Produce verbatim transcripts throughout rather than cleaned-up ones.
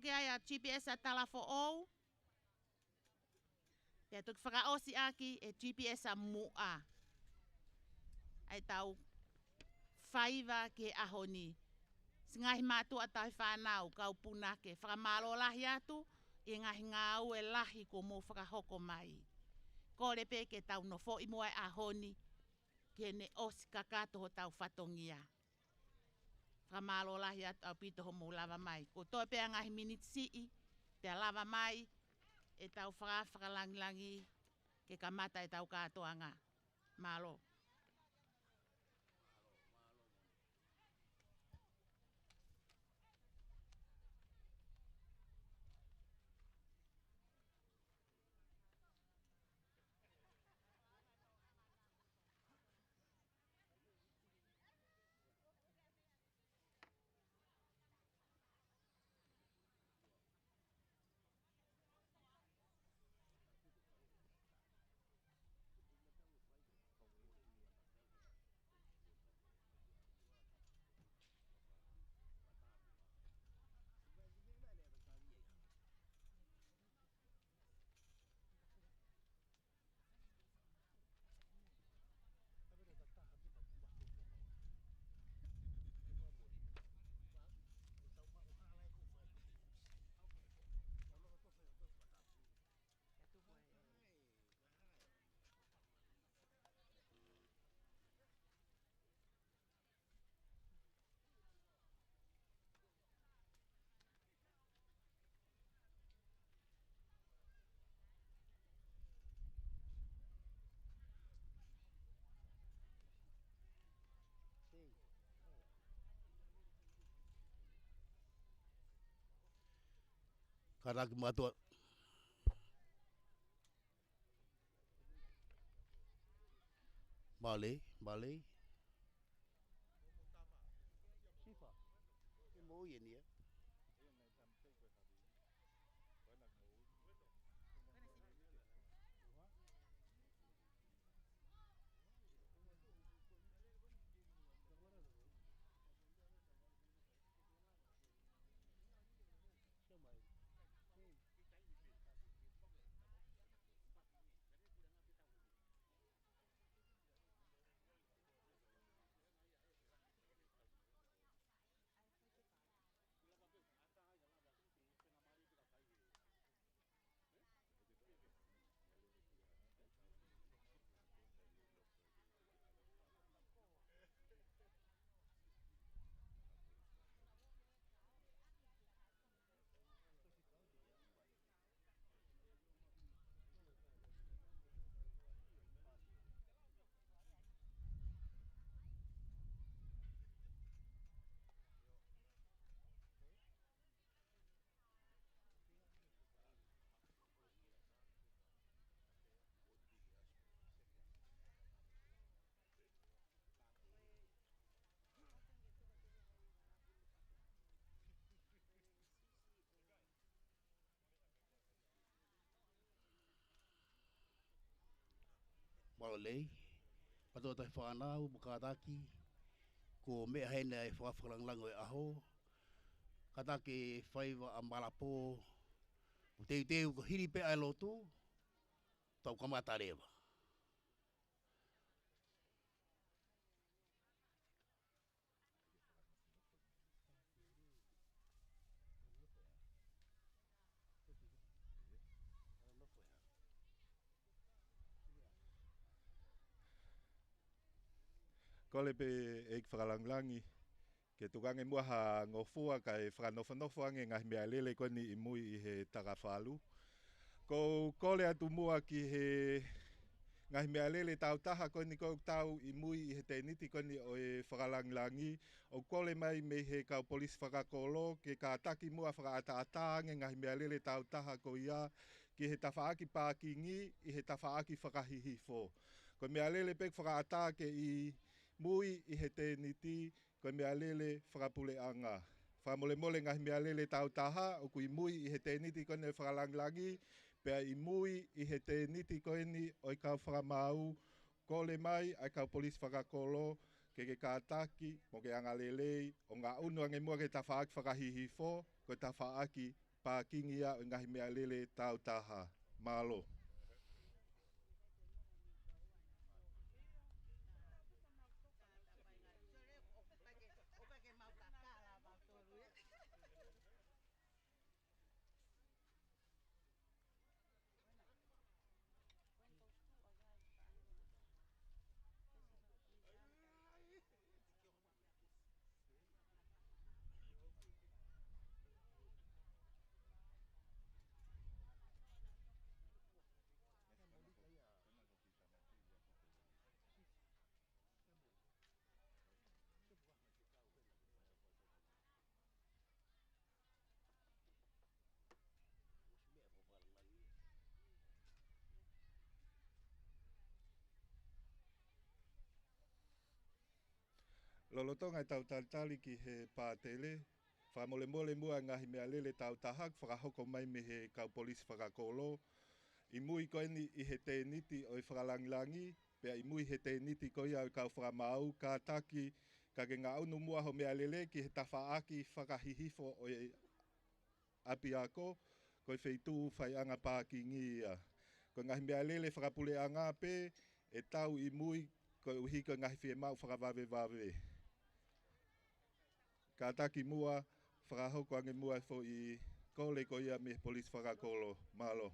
hake ai ʻa e G P S ʻa Talafoʻou. Pea toki fakaʻosi ʻaki e G P S ʻa Muʻa. ʻA ʻetau faiva ki he ʻaho ni. Siʻi ngaahi mātuʻa tauhi fānau, kau punake, fakamālō lahi atu ʻi he ngaahi ngāue lahi kuo mou fakahoko mai. Kole pē ke tau nofoʻi muʻa e ʻaho ni, ke ne ʻosi kakato hotau fatongia. Fakamālō lahi atu ʻaupito hoʻomou lava mai. Kuo toe pē ʻa e ngaahi miniti siʻi, pea lava mai ʻetau faka-, fakalangilangi ke kamata ʻetau kātoanga. Mālō. Kātaki mātuʻa. Mālō, mālō. Sifa. Ke moʻui eni, ē? Mālō lelei, mātuʻa tauhi fānau, mo kātaki, ko e meʻa heni ʻa e faka-, fakalangilangi ʻo e ʻaho, kātaki e faiva ʻa Malapō, ʻo teuteu ko e hili pē ʻa e lotu, tau kamata leva. Kole pē ʻEiki Fakalangilangi ke tukuange muʻa ha ngofua kae fakanofonofo ange ngaahi meʻalele ko eni ʻi mui ʻi he Takafalu. Ko u kole atu muʻa ki he ngaahi meʻalele tāutaha ko eni ʻoku tau ʻi mui ʻi he tēniti ko eni ʻo e Fakalangilangi, ʻoku kole mai mei he kau polisi fakakolo ke kātaki muʻa fakaʻataʻatā ange ngaahi meʻalele tāutaha ko ia ki he tafaʻaki pākingi ʻi he tafaʻaki fakahihifo. Ko e meʻalele pē ʻoku fakaʻatā ke ʻi mui ʻi he tēniti, ko e meʻalele fakapuleʻanga. Fakamolemole ngaahi meʻalele tāutaha ʻoku ʻi mui ʻi he tēniti ko eni Fakalangilangi, pea ʻi mui ʻi he tēniti ko eni ʻo e kau fakamaau, kole mai ʻa e kau polisi fakakolo ke ke kātaki mo ke angalelei ʻo ngaʻunu ange muʻa ki he tafaʻaki fakahihifo, ko e tafaʻaki pākingi ia ʻo e ngaahi meʻalele tāutaha. Mālō. Lolotonga ʻetau talitali ki he pātele, fakamolemole muʻa e ngaahi meʻalele tāutaha kuo fakahoko mai mei he kau polisi fakakolo, ʻi mui ko eni ʻi he tēniti ʻo e fakalāngilangi, pea ʻi mui he tēniti ko ia ʻo e kau fakamaau, kātaki ka ke ngaʻunu muʻa hoʻo meʻalele ki he tafaʻaki fakahihifo ʻo e ʻapiako, ko e feituʻu faiʻanga pākingi ia. Ko e ngaahi meʻalele fakapuleʻanga pē ʻe tau ʻi mui koeʻuhi ko e ngaahi fiemaʻu fakavavevave. Kātaki muʻa, fakahoko ange muʻa e foʻi kole ko ia mei he polisi fakakolo. Mālō.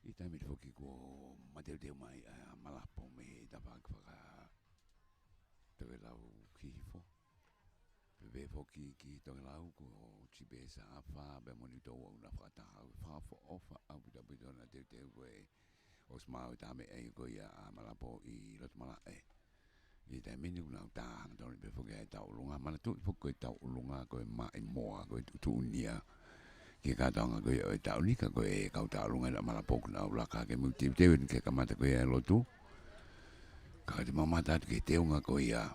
ʻI he taimi ni foki kuo mateuteu mai ʻa Malapo mei he tafaʻaki fakatokelau ki hifo. Pea pehē foki ki tokelau ko Tipe Saʻafa, pea mo Niutouaʻu naʻa fakataha, ʻoku fakaʻofoʻofa ʻaupito ʻaupito ʻena teuteu ko e ʻosi maʻu e taha meʻa ko ia ʻa Malapo ʻi loto malaʻe. ʻI he taimi ni kuo nau tā hangatonu pē foki ʻa e tauʻolunga. Manatuʻi foki ko e tauʻolunga ko e maʻimoa, ko e tuʻutuʻuni ia ki he kātoanga ko ia ʻo e taʻu ni, ka ko e kau tauʻolunga ʻa Malapo kuo nau laka ke mou teuteu eni ke kamata ko ia e lotu. Ka te mamata atu ki he teunga ko ia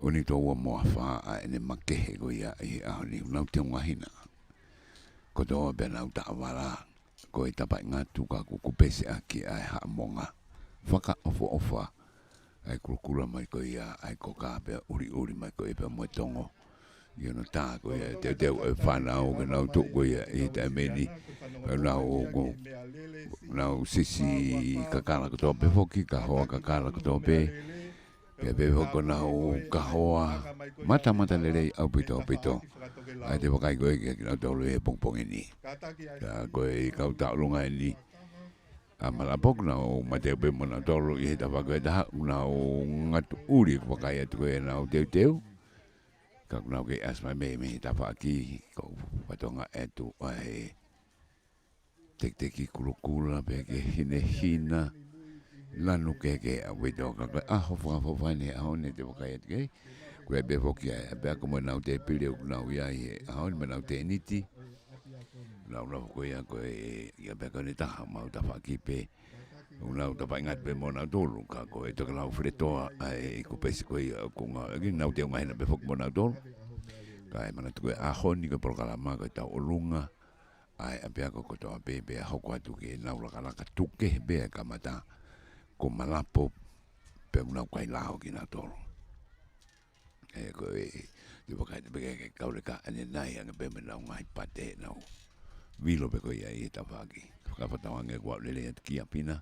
ʻo Niutouaʻu mo Afā ʻa ʻene makehe ko ia ʻi he ʻaho ni, kuo nau teunga hina. Kotoa pē ʻenau taʻavala, ko e tapaʻi ngatu ka kuo kupesi ʻaki ʻa e haʻamonga. Fakaʻofoʻofa ʻa e kulokula mai ko ia ʻa e koka pea ʻuliʻuli mai ko ia pea mo e tongo. ʻI hono tā ko ia e teuteu ʻa e fānau ke nau tuʻu ko ia ʻi he taimi ni. Pea nau, nau sisi kakala kotoa pē foki, kahoa kakala kotoa pē. Pea pehē foki ko ʻenau kahoa matamatalelei ʻaupito ʻaupito ʻa e te vakai ko ē kia kinautolu he pongipongi ni. Ka ko e kau tauʻolunga eni ʻa Malapo kuo nau mateuteu pē mo nautolu ʻi he tafaʻaki ʻe taha, kuo nau ngatu ʻuli ʻoku vakai atu ko ē ʻenau teuteu. Ka kuo nau kei ʻasi mai mei, mei he tafaʻaki, ko fatongia atu ʻa e tekiteki kulokula pea ke hinehina, lanu kehekehe ʻaupito. Ka ko e ʻaho fakaʻofoʻofa eni he ʻaho ni te vakai atu ki ai. Ko e pehē foki ʻa e ʻapiako mo ʻenau tēpile ʻoku nau ʻi ai he ʻaho ni mo ʻenau tēniti. Nau nofo ko ia ko e ʻapiako ʻe taha ʻemau tafaʻaki pē. ʻOku nau tapaʻi ngatu pē mo nautolu, ka ko e tokelau Feletoa ʻa e kupesi ko ia ʻoku ngāueʻaki, nau teunga hina pē foki mo nautolu. Kae manatu ko e ʻaho ni ko e polokalama ko e tauʻolunga ʻa e ʻapiako kotoa pē, pea hoko atu ke nau lakalaka tuku kehe pē ʻa e kamata ko Malapo pea mo nau kai lao kinautolu. ʻE ko e, te vakai pē ke, ke kauleka ʻanenai ange pē mo ʻenau ngaahi pate nau vilo pē ko ia ʻi he tafaʻaki. Fakafatavange kuo lele atu ki ʻapi na.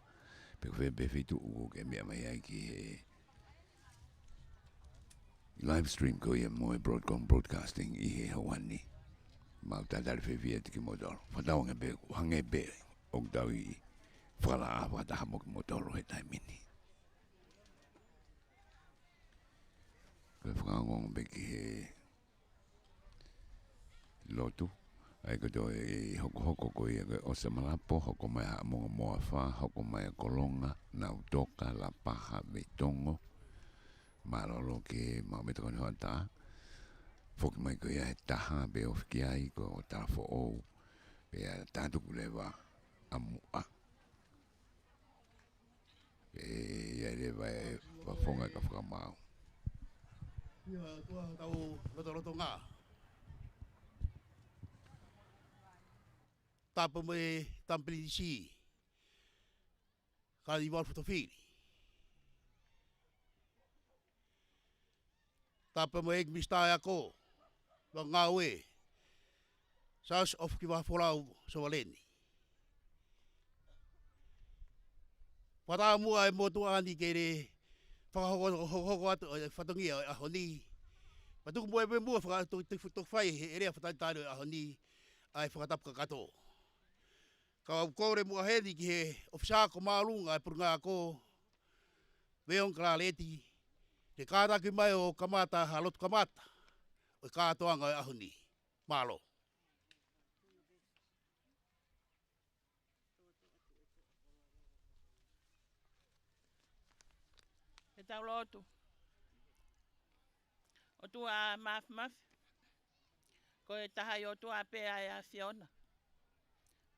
Pe ko fē pē feituʻu ʻoku ke meʻa mai ai ki he live stream ko ia mo e Broadcom Broadcasting ʻi he houa ni. Mau tatali fiefia atu kimoutolu. Fakatauange pē, hangē pē ʻoku tau ʻi fakalaʻā fakataha mo kimoutolu he taimi ni. Ko e fakaongoongo pē ki he lotu. ʻA ia ko e toe hokohoko ko ia ko e ʻosi ʻa Malapo, hoko mai ʻa Haʻamonga mo Afā, hoko mai ʻa Kolonga, Nautoka, Lapaha, Veitongo. Mālōlō ki he mau mei tokoni hoʻatā. Foki mai ko ia he taha pē ofi ki ai ko Talafoʻou. Pea tā tuku leva ʻa Muʻa. ʻE, ʻi ai leva e fafonga ka fakamaau. Ia, ʻOtua tau lotolotonga. Tapu mo e Tama Pilinisi. Ka i wal fotofili. Tapu mo e ʻEiki Minisitā ʻo e Ako, Vaʻa mo e Ngāue, Siaosi ʻo Fiki Vahaʻa Folau Sovaleni. Fakataumuʻa e motuʻa ni ke ne fakahoko, hoko, hoko atu e fatongia ʻo e ʻaho ni. Pea tuku muʻa pē muʻa faka-, to-, to-, to fai he ʻelea fakatalitali ʻo e ʻaho ni, ʻa e fakatapu kakato. Kau kole muʻa heni ki he ʻofisa ako māʻolunga ʻa e Potungāue Ako, Veong Kalāleti, ke kātaki mai ʻo kamata ha lotu kamata ʻo e kātoanga ʻo e ʻaho ni. Mālō. Ke tau lotu. ʻOtua Māfimafi, ko e taha ʻi ʻOtua pē ʻa e ʻAfiona.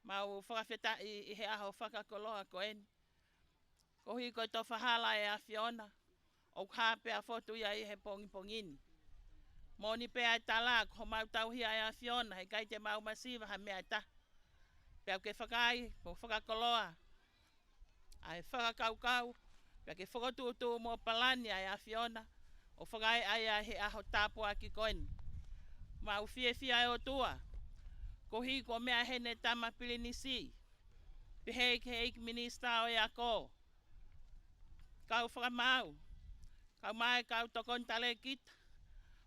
Mau fakafetaʻi ʻi he ʻaho fakakoloa ko eni. Koeʻuhi ko e tofa hala ʻa e ʻAfiona ʻoku hā pea fotu ia ʻi he pongipongi ni. Moʻoni pē ʻa e tala, ko homau tauhi ʻa e ʻAfiona, heʻikai te mau masiva ha meʻa ʻe taha. Pea ke fakaai mo fakakoloa ʻa e fakakaukau, pea ke fokotuʻutuʻu mo palani ʻa e ʻAfiona ʻo fakaeʻa ia he ʻaho tāpuaki ko eni. Mau fiefia ʻe ʻOtua, koeʻuhi ko e meʻa heni ʻa e Tama Pilinisi, pehē ki he ʻEiki Minisitā ʻo e Ako, kau fakamaau, kau mai kau tokoni talēkita,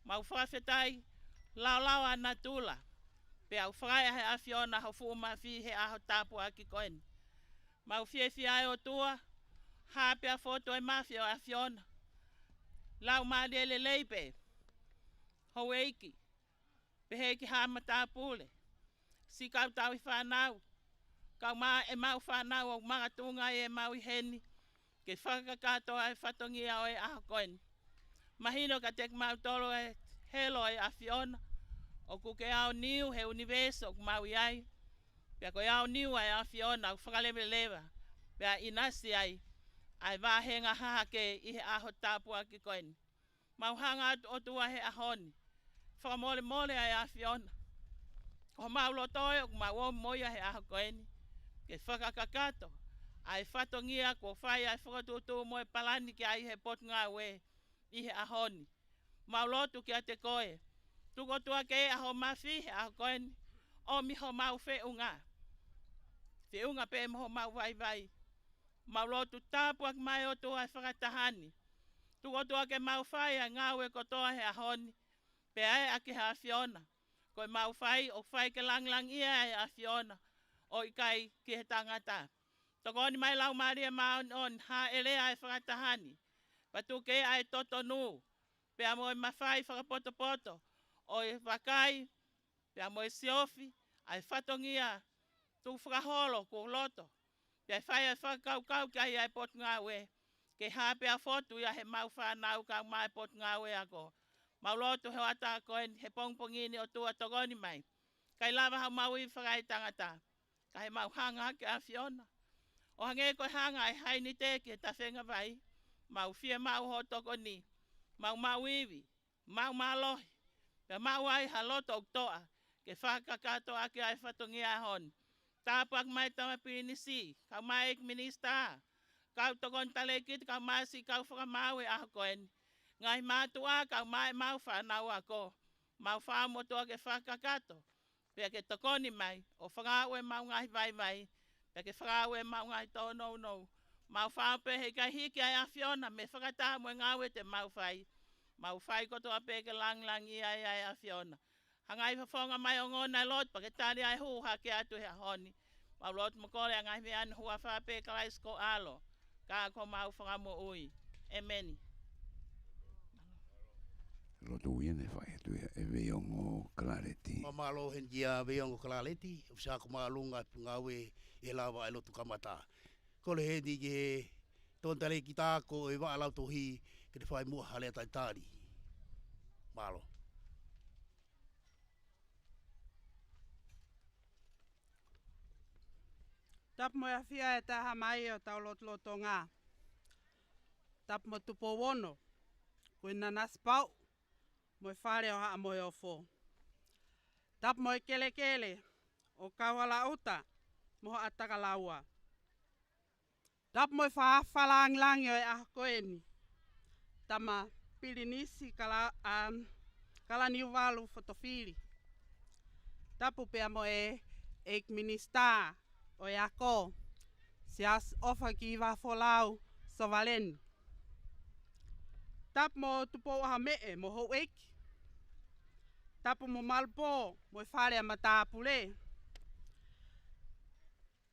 mau fakafetaʻi, laolao ʻa natula, pea ʻoku fakaeʻa he ʻAfiona ho fuʻu mafi he ʻaho tāpuaki ko eni. Mau fiefia ʻe ʻOtua, hā pea fotu e mafi ʻo e ʻAfiona. Laumālie lelei pē, houʻeiki, pehē ki he matāpule, siʻi kau tauhi fānau, kau mai ʻemau fānau ʻoku makatuʻunga ai ʻemau ʻi heni, ke fakakakato ʻa e fatongia ʻo e ʻaho ko eni. Mahino kiate kimautolu ʻa e helo ʻa e ʻAfiona, ʻoku ke aoniu he ʻunivēsi ʻoku mau ʻi ai. Pea ko e aoniu ʻa e ʻAfiona ʻoku fakaleveleva, pea ʻinasi ai ʻa e vāhenga hahake ʻi he ʻaho tāpuaki ko eni. Mau hanga atu ʻOtua he ʻaho ni, fakamolemole ʻa e ʻAfiona. Ko homau loto ē ʻoku mau ō mo ia he ʻaho ko eni, ke fakakakato ʻa e fatongia kuo fai ʻa e fokotuʻutuʻu mo e palani ki ai he Potungāue ʻi he ʻaho ni. Mau lotu kiate koe, tuku ʻOtua ke ʻa ho mafi he ʻaho ko eni, ʻomi homau feʻunga, feʻunga pē mo homau vaivai. Mau lotu tāpuaki mai ʻOtua e fakataha ni. Tuku ʻOtua ke mau fai ʻa e ngāue kotoa he ʻaho ni, pea ʻe ʻaki he ʻAfiona. Ko ʻemau fai, ʻoku fai ke langilangiʻia ʻa e ʻAfiona, ʻo ʻikai ki he tangata. Tokoni mai Laumālie Māʻoniʻoni, hāʻele ʻa e fakataha ni. Pea tuku ke ʻa e totonu, pea mo e mafai fakapotopoto ʻo e vakai, pea mo e siofi ʻa e fatongia tukufakaholo kuo loto, pea fai ʻa e fakakaukau ki ai ʻa e Potungāue, ke hā pea fotu ia heʻemau fānau kau mai Potungāue Ako. Mau lotu he hoʻatā ko eni, he pongipongi ni ʻOtua, tokoni mai. ʻIkai lava haʻamau ivi fakaetangata, ka ʻi heʻemau hanga ki he ʻAfiona, ʻo hangē ko e hanga ʻa e hainite ki he tafenga vai, mau fiemaʻu hoʻo tokoni, mau maʻu ivi, mau mālohi, pea maʻu ai ha loto ʻoku toʻa, ke fakakakato ʻaki ʻa e fatongia ʻo e ʻaho ni. Tāpuaki mai Tama Pilinisi, kau mai ʻEiki Minisitā, kau tokoni talēkita, kau mai siʻi kau fakamaau he ʻaho ko eni. Ngaahi mātuʻa, kau mai ʻemau fānau ako. Mau fakaʻamu ʻOtua ke fakakakato, pea ke tokoni mai ʻo fakaaʻu ʻemau ngaahi vaivai, pea ke fakaaʻu ʻemau ngaahi tōnounou. Mau fai pē he ʻikai hiki ʻa e ʻAfiona mei he fakataha mo e ngāue te mau fai. Mau fai kotoa pē ke langilangiʻia ai ʻa e ʻAfiona. Hangai fofonga mai ʻo ngona e lotu pea ke tali ʻa e hū hake atu he ʻaho ni. Mau lotu mo kole ʻa e ngaahi meʻa ni ʻi he huafa pē ʻo Kalaisi ko ho ʻAlo, ka ko homau Fakamoʻui. ʻĒmeni. Lotu ia ne fai atu ia ʻe Veiongo Kalaleti. Fakamālō heni kia Veiongo Kalaleti, ʻoku ʻi ai ko māʻolunga ʻa e ngāue ʻe lava ʻa e lotu kamata. Kole heni ki he Tokoni Talēkita Ako ʻo e Vaʻa Lautohi ke ne fai muʻa ha lea talitali. Mālō. Tapu mo e afi ʻa e taha mai ʻo tau lotolotonga. Tapu mo Tupou Ono, ko e Nanasipauʻu, mo e Fale ʻo Haʻa Moheofo. Tapu mo e kelekele ʻo Kauhalaʻuta mo Haʻatakalaua. Tapu mo e faʻahinga langilangi ʻo e ʻaho ko eni, Tama Pilinisi Kala, um, Kalaniuvalu Fotofili. Tapu pea mo e ʻEiki Minisitā ʻo e Ako, Siaosi ʻOfa ki Vahafolau Sovaleni. Tapu mo Tupou ʻAhomeʻe mo houʻeiki. Tapu mo Malupō mo e Fale ʻa Matāpule.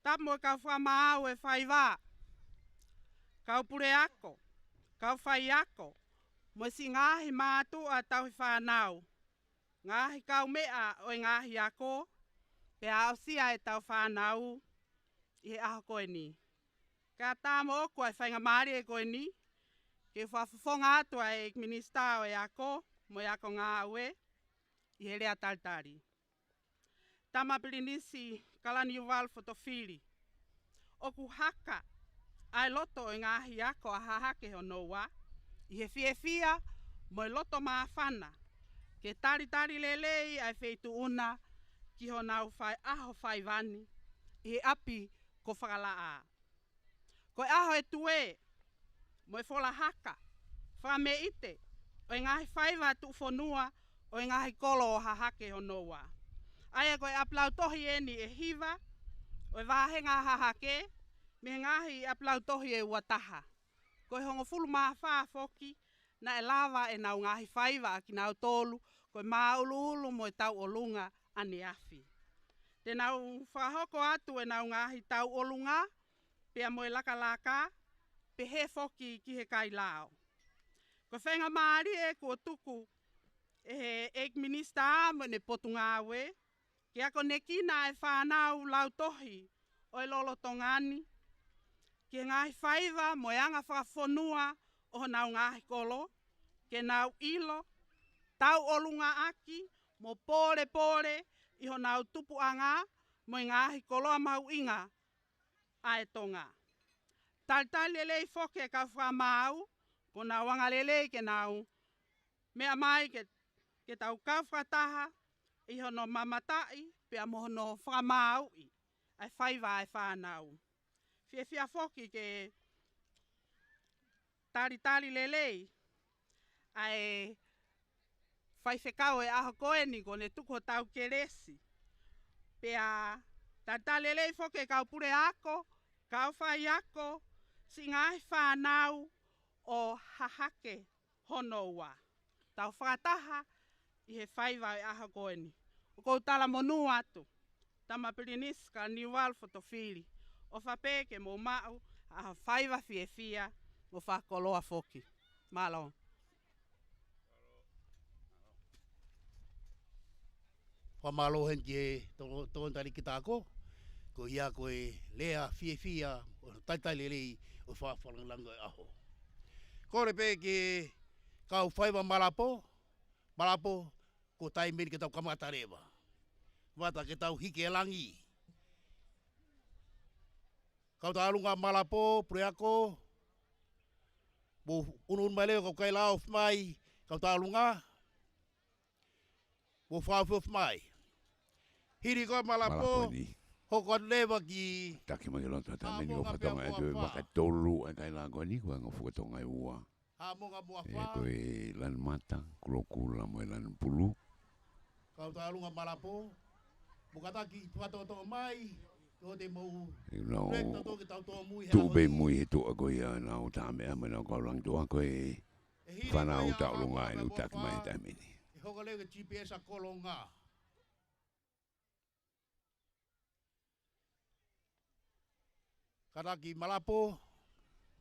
Tapu mo e kau fakamaau ʻo e faiva, kau puleako, kau faiako, mo e siʻi ngaahi mātuʻa tauhi fānau, ngaahi kaumeʻa ʻo e ngaahi ako, pea aʻusia ʻetau fānau ʻi he ʻaho ko eni. Kae ʻatā moʻoku ʻa e faingamālie ko eni ke u fakafofonga atu ʻa e ʻEiki Minisitā ʻo e Ako mo e Ako Ngāue ʻi he lea talitali. Tama Pilinisi Kalaniuvalu Fotofili, ʻoku haka ʻa e loto ʻo e ngaahi ako ʻa Hahake hono ua ʻi he fiefia mo e loto māfana ke talitali lelei ʻa e feituʻu na ki honau fai ʻaho faiva ni ʻi he ʻapi ko Fakalaʻā. Ko e ʻaho ʻe tuē mo e fola haka fakameʻite ʻo e ngaahi faiva tuʻufonua ʻo e ngaahi kolo ʻo Hahake hono ua. ʻA ia ko e ʻapi lautohi eni ʻe hiva ʻo e vāhenga Hahake mei he ngaahi ʻapi lautohi ʻe ua taha. Ko e hongofulu mā fā foki naʻe lava ʻenau ngaahi faiva ʻa kinautolu ko e māʻuluʻulu mo e tauʻolunga ʻaneafi. Te nau fakahoko atu ʻenau ngaahi tauʻolunga pea mo e lakalaka, pehē foki ki he kailao. Ko e faingamālie kuo tuku ʻe he ʻEiki Minisitā mo ʻene Potungāue ke akonekina ʻa e fānau lautohi ʻo e lolotonga ni ki he ngaahi faiva mo e anga fakafonua ʻo honau ngaahi kolo, ke nau ʻilo, tauʻolungaʻaki mo pōlepole ʻi honau tupuʻanga mo e ngaahi koloa mahuʻinga ʻa e Tonga. Talitali lelei foki e kau fakamaau, kuo nau angalelei ke nau meʻa mai ke, ke tau kau fakataha ʻi hono mamataʻi pea mo hono fakamaauʻi ʻa e faiva ʻa e fānau. Fiefia foki ke talitali lelei ʻa e faifekau ʻo e ʻaho ko eni kuo ne tuku hotau kelesi. Pea talitali lelei foki e kau puleako, kau faiako, siʻi ngaahi fānau ʻo Hahake hono ua. Tau fakataha ʻi he faiva ʻo e ʻaho ko eni. ʻOku ou talamonū atu, Tama Pilinisi Kalaniuvalu Fotofili, ʻofa pē ke mou maʻu ha faiva fiefia mo fakakoloa foki. Mālō. Fakamālō heni ki he Tokoni Talēkita Ako, ko ia ko e lea fiefia ʻo e talitali lelei ʻo e fakafofonga langilangi ʻo e ʻaho. Kole pē ki he kau faiva Malapō, Malapō, ko e taimi eni ke tau kamata leva. Vata ke tau hiki e langi. Kau Tālunga Malapō, puleako, mou ʻunuʻunu mai leva kau kailao ofi mai, kau Tālunga, mou fakaofi mai. Hili ko Malapō, Malapō ni. Hoko atu leva ki. Taki mai ki loto taimi ni ko Haʻamonga pea Fakatonga mo ʻEtu e Afā. Vaka tolu ʻa e kaila ko eni ko e anga Fakatonga ʻe ua. Haʻamonga mo Afā. Ko e Lanimata, Kulokula mo e Lanipulu. Kau Tālunga Malapō, mou kātaki fakatoʻotoʻo mai, Ko te mou ʻIo, nau tuʻu pē mui he tuʻa ko ia, nau tā meʻa mai, nau kau langi tuʻa ko e fānau Taʻolunga ʻi he nau taki mai he taimi ni. ʻE hoko leva ki he G P S ʻa Kolonga. Kātaki Malapo.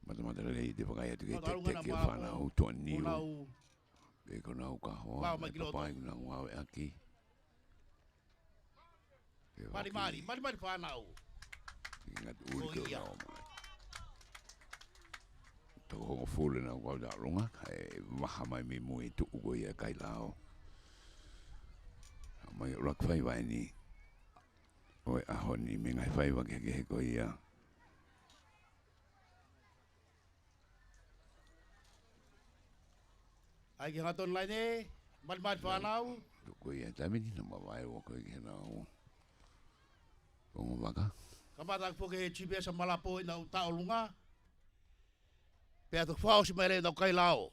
Matamata lelei te vakai atu ki he Taʻolunga teke Malapo. Fānau tuʻa niu. Ko nau Pea ko nau ka hoa, pau mai ki loto. Papai ko nau ngāueʻaki. Malimali, malimali fānau. Inga tu uli ko ia. Toko hongofulu nau kau Taʻolunga, kae vaha mai mei mui tuʻu ko ia Kailao. Mai ʻuluaki faiva eni ʻo e ʻaho ni mei he ngaahi faiva kehekehe ko ia. ʻAi ki he hangatonu laine, malimali fānau. Tuku ia taimi ni, nau mavae ua ko ē ki he nau pongo vaka. Kamata ʻaki foki he G P S ʻa Malapo ʻi nau Taʻolunga. Pea toki fakaʻosi mai leva ʻi nau Kailao.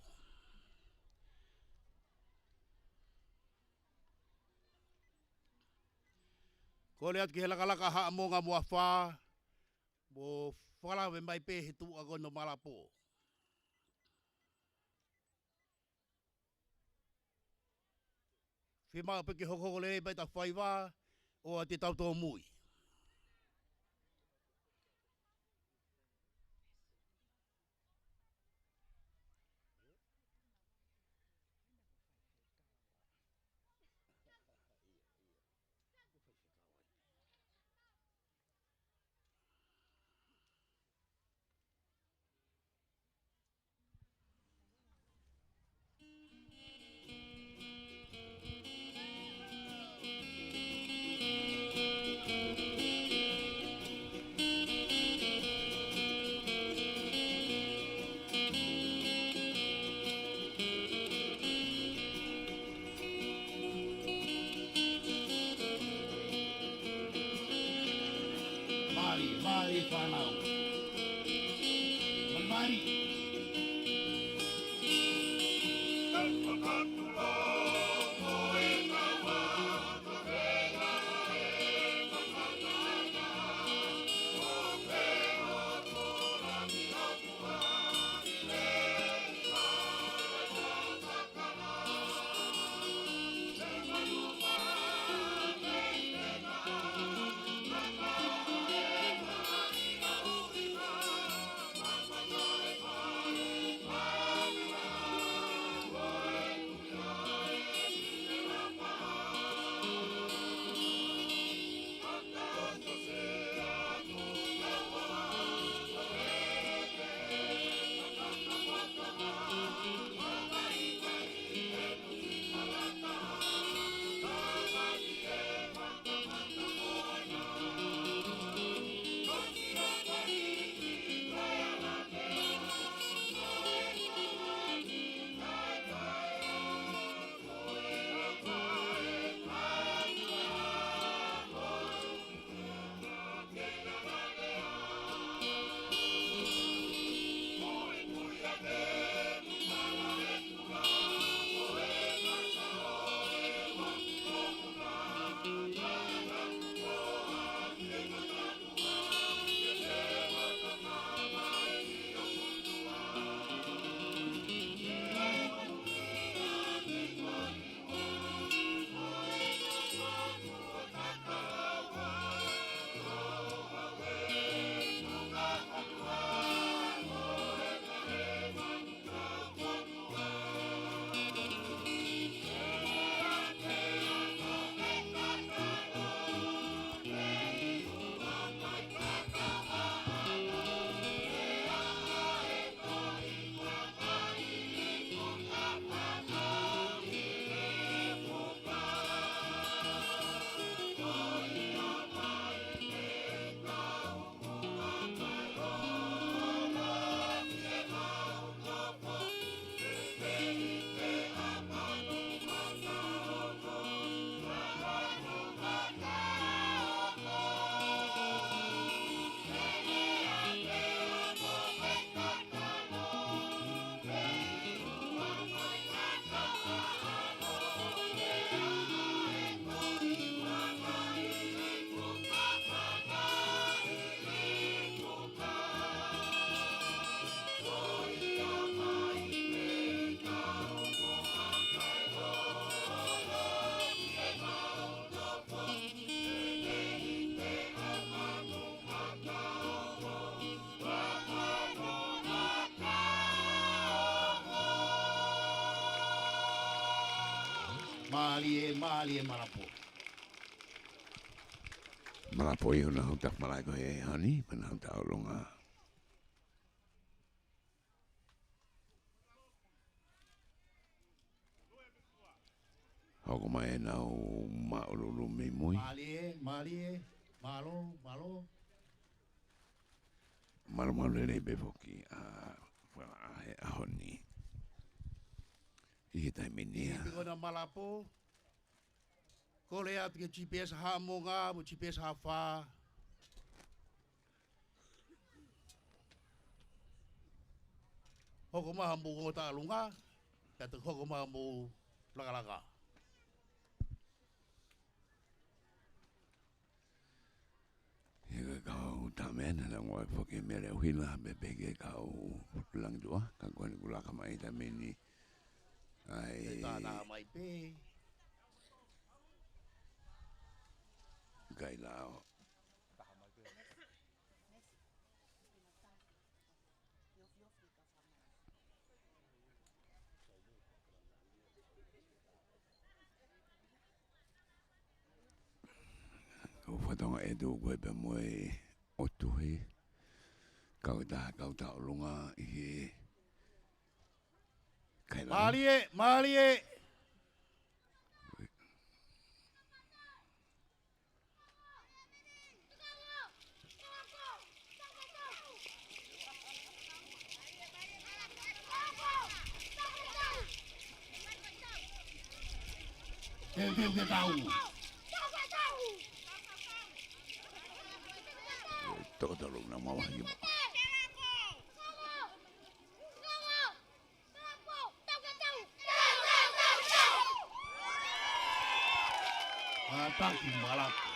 Kole atu ki he lakalaka Haʻamonga mo Afā. Mo fakalave mai pē he tuʻa ko ē ʻo Malapo. Fiemaʻu pē ke hokohoko lelei pē ʻetau faiva, ʻoua te tau tōmui. Mali, mali fānau. Mali, mali. Mālie, mālie Malapo. Malapo ʻi hono hau tafa malaʻe ko ē ʻaho ni, pea na hau tauʻolunga. Hoko mai ʻenau māʻululu mei mui. Mālie, mālie, mālō, mālō. Mālō, mālō lelei pē foki ʻa, ʻa e ʻaho ni. ʻI he taimi ni ʻa. Pinga ʻa Malapo. Kole atu ki he GPS Haʻamonga, mo e GPS Haʻafā. Hoko mai haʻamou ongo tauʻolunga, pea toki hoko mai haʻamou lakalaka. ʻI he kau Tamena, naʻa nau foki mele uhila, pea pehē ki he kau Langituʻa, ka ko eni kuo laka mai ʻi he taimi ni. ʻAi. Ke tānaki mai pē. Kae lau. Ko Fatonga ʻe tuʻu ko ē pea mo e ʻOtuhe. Kau taha, kau tauʻolunga ʻi he kaila. Mālie, mālie. Teu, teu, teu, tau. Tokotolu na mawa himo. Ataki Malapo.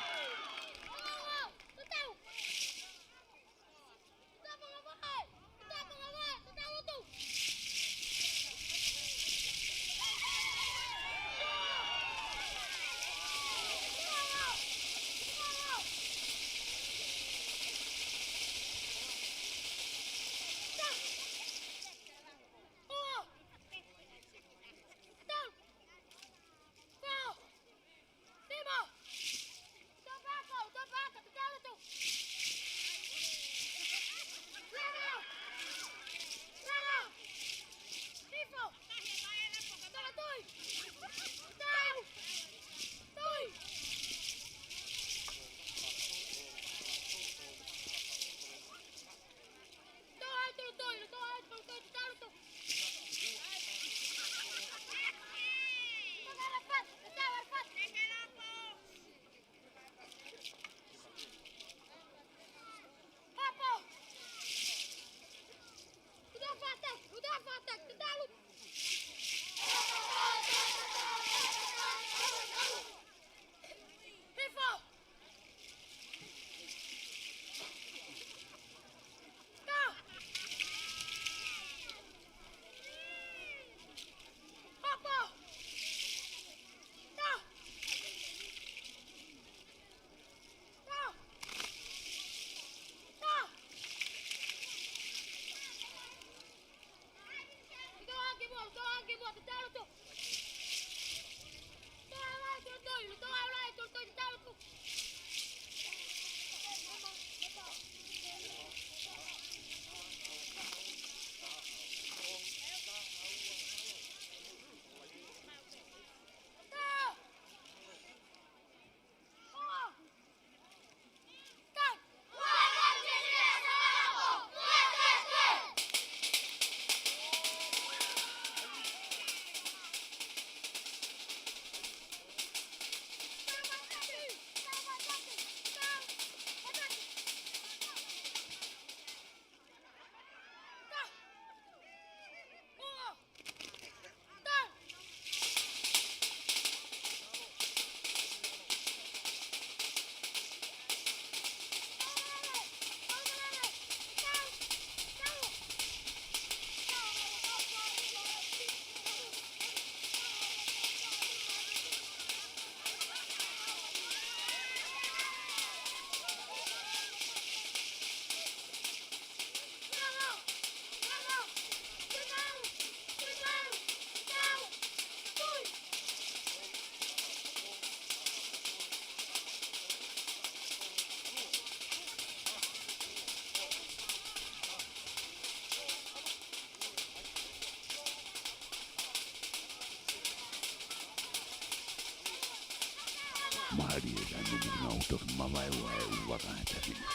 Mālie e taimi ni, nau toki mavaeua e ʻū vaka he taimi ni.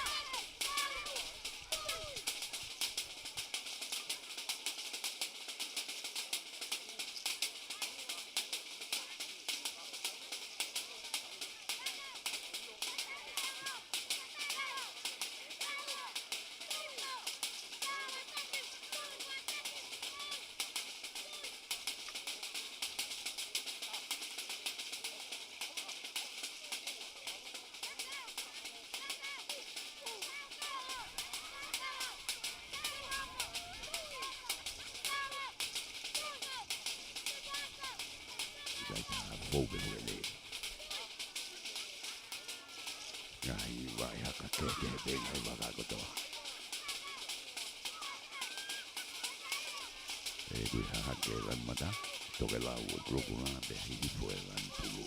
ʻIkai ke fou pē lele. Ngaahi vaʻe haka kehekehe pē ngaahi vaka kotoa. ʻE kui hahake e lanu mata, tokelau e kolokula pea hihifo e lanu pulu.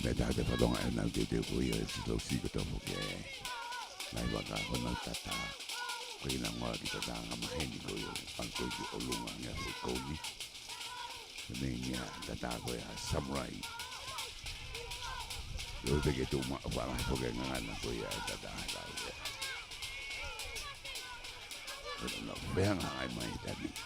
Mei he taha e fatongia ʻenau teuteu ko ia ʻo e siʻi tau siko tau foki e ngaahi vaka ko ʻenau tata. Ko ʻenau ngaahi kiʻi tata angamaheni ko ia ʻoku ʻalu ko ē ki ʻolunga ange ʻa e kouni. Ko e meʻa ia e tata ko ia ʻa e samurai. ʻIo, ʻoku pehē ke tuʻu maʻu fala foki e ngangana ko ia e tata ʻa e lau ia. Ko ʻenau fehangahangai mai he taimi ni.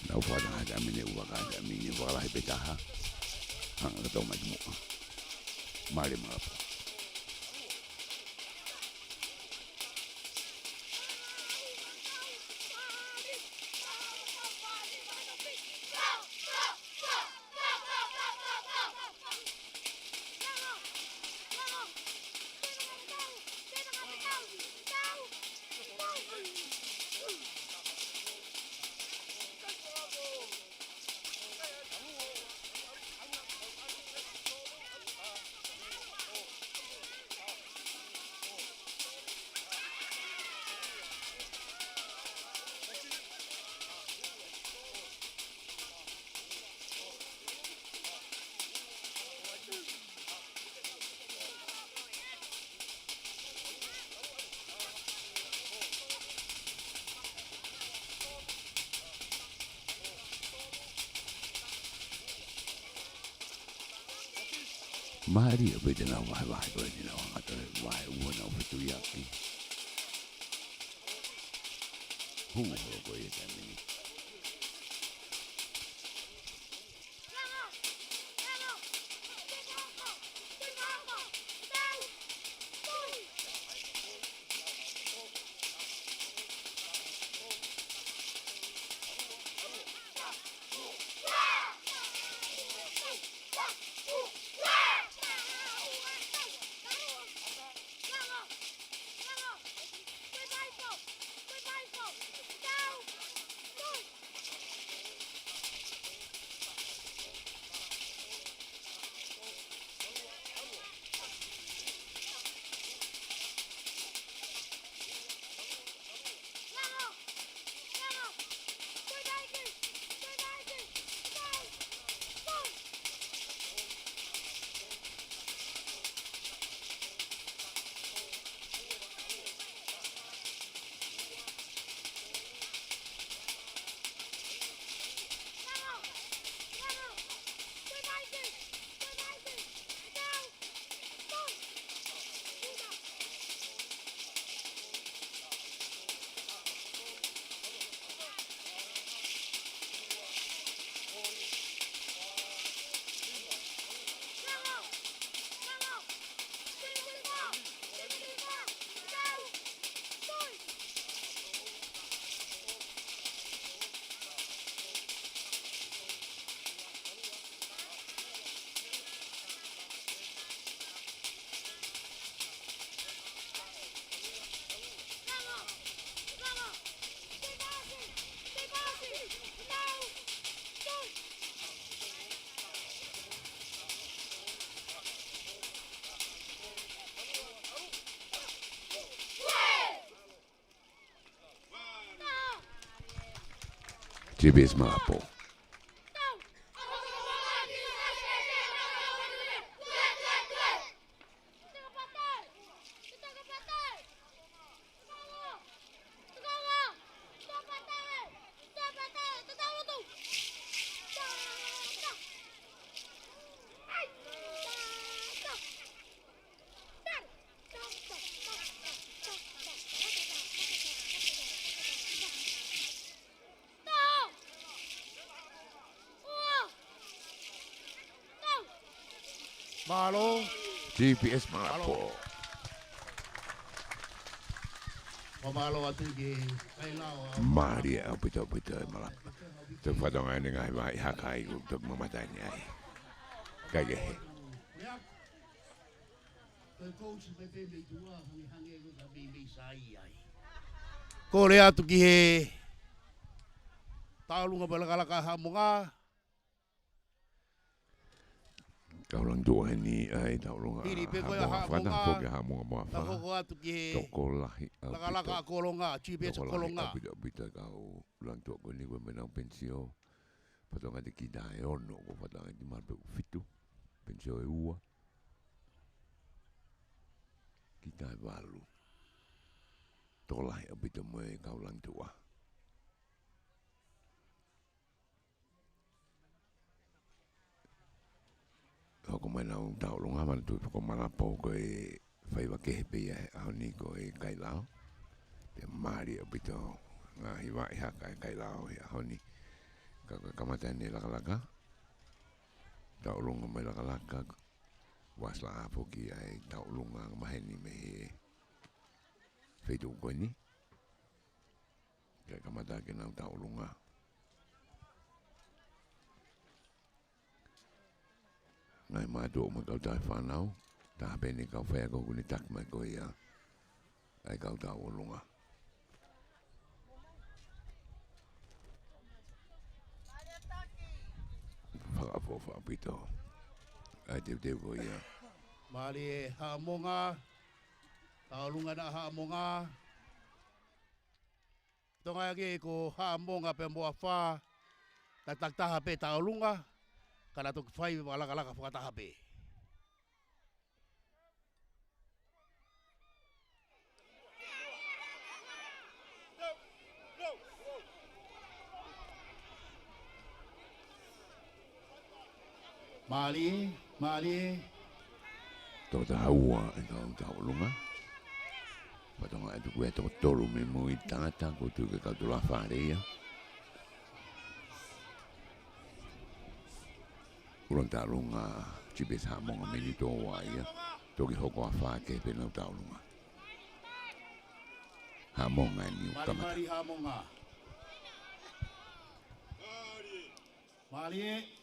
Nau fana ha taimi ni, ua ka taimi ni, ua lahi pē taha. Hanga ka tau mai ki muʻa. Mālie mālō. Mālie pē te nau vahevahe ko eni, nau hanga atu e vahe ua nau fetuiaki. Hū holo ko ia taimi ni. G P S Malapo. Mālō. G P S Malapo. Mālō. Mālō atu ki he kailao. Mālie ʻaupito ʻaupito e Malapo. Te u fatonga ʻene ngaahi vaʻi haka ʻi he kuo toki mamata ʻeni ai. Kaikehe. Ko e coach pē mei tuʻa, hangehangē ko e ka meimei sai ai. Kole atu ki he tauʻolunga pea lakalaka Haʻamonga. Kau Langituʻa heni ʻa e tauʻolunga. Hili pē ko ia Haʻamonga, Haʻamonga, fakahoko atu ki he tokolahi ʻaupito. Lakalaka Kolonga, G P S Kolonga. Tokolahi ʻaupito ʻaupito kau Langituʻa ko eni ko e meʻa nau pensio. Fatonga te kita ʻe ono, ko fatonga te malu pē ʻoku fitu. Pensio ʻe ua. Kita ʻe valu. Tokolahi ʻaupito mo e kau Langituʻa. Hoko mai ʻenau tauʻolunga, manatuʻi ko Malapo ko e faiva kehe pē ia he ʻaho ni ko e kailao. Pea mālie ʻaupito ngaahi vaʻi haka e kailao he ʻaho ni. Ka, ka kamata ʻene lakalaka. Tauʻolunga mai lakalaka. Vasla a foki ʻa e tauʻolunga maheni mei he feituʻu ko eni. Kae kamata ke nau tauʻolunga. Ngaahi mātuʻa mo e kau taʻe fānau, taha pē ʻene kau faiako kuo ne taki mai ko ia ʻa e kau tauʻolunga. Fakaʻofoʻofa ʻaupito ʻa e teuteu ko ia. Mālie Haʻamonga, tauʻolunga ʻa Haʻamonga. Tonga ia ke ko Haʻamonga pea mo Afā, takitaha pē tauʻolunga, ka na toki fai fakalakalaka fakataha pē. Mālie, mālie. Toko taha ua e kau tauʻolunga. Fatonga ʻe tuku ʻe toko tolu mei mui tangata, ko tuku ke kau tula fale ia. Ulo tauʻolunga G P S Haʻamonga mei ni tō ua ia. Toki hoko Afā ke pē nau tauʻolunga. Haʻamonga ʻeni ʻoku kamata. Mali, mali, Haʻamonga. Mālie.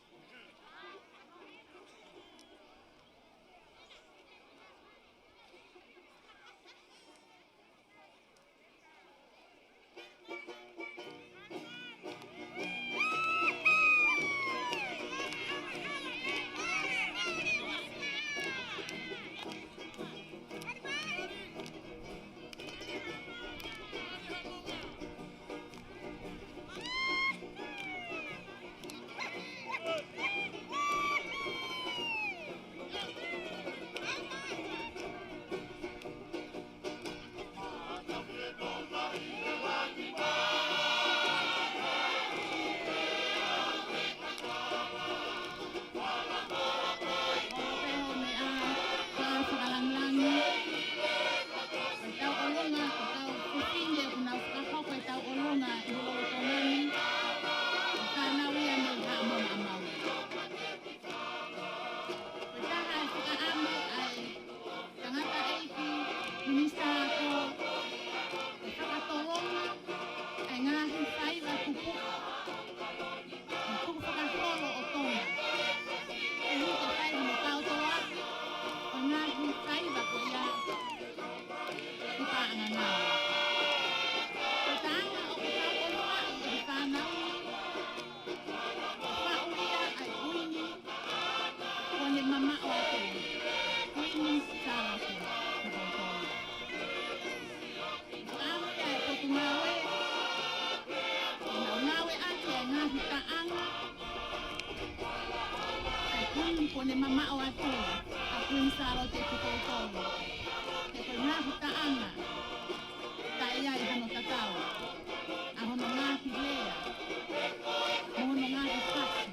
mamaʻo atu, Kuini Sālote Tupoutoʻa. Fakaʻamu ia e Potungāue ke nau ngāueʻaki e ngaahi taʻanga ʻa e Kuini kuo ne mamaʻo atu, ʻa Kuini Sālote Tupoutoʻa. He ko e ngaahi taʻanga, taʻe ʻi ai hano tatau, ʻa hono ngaahi lea, mo hono ngaahi fasi,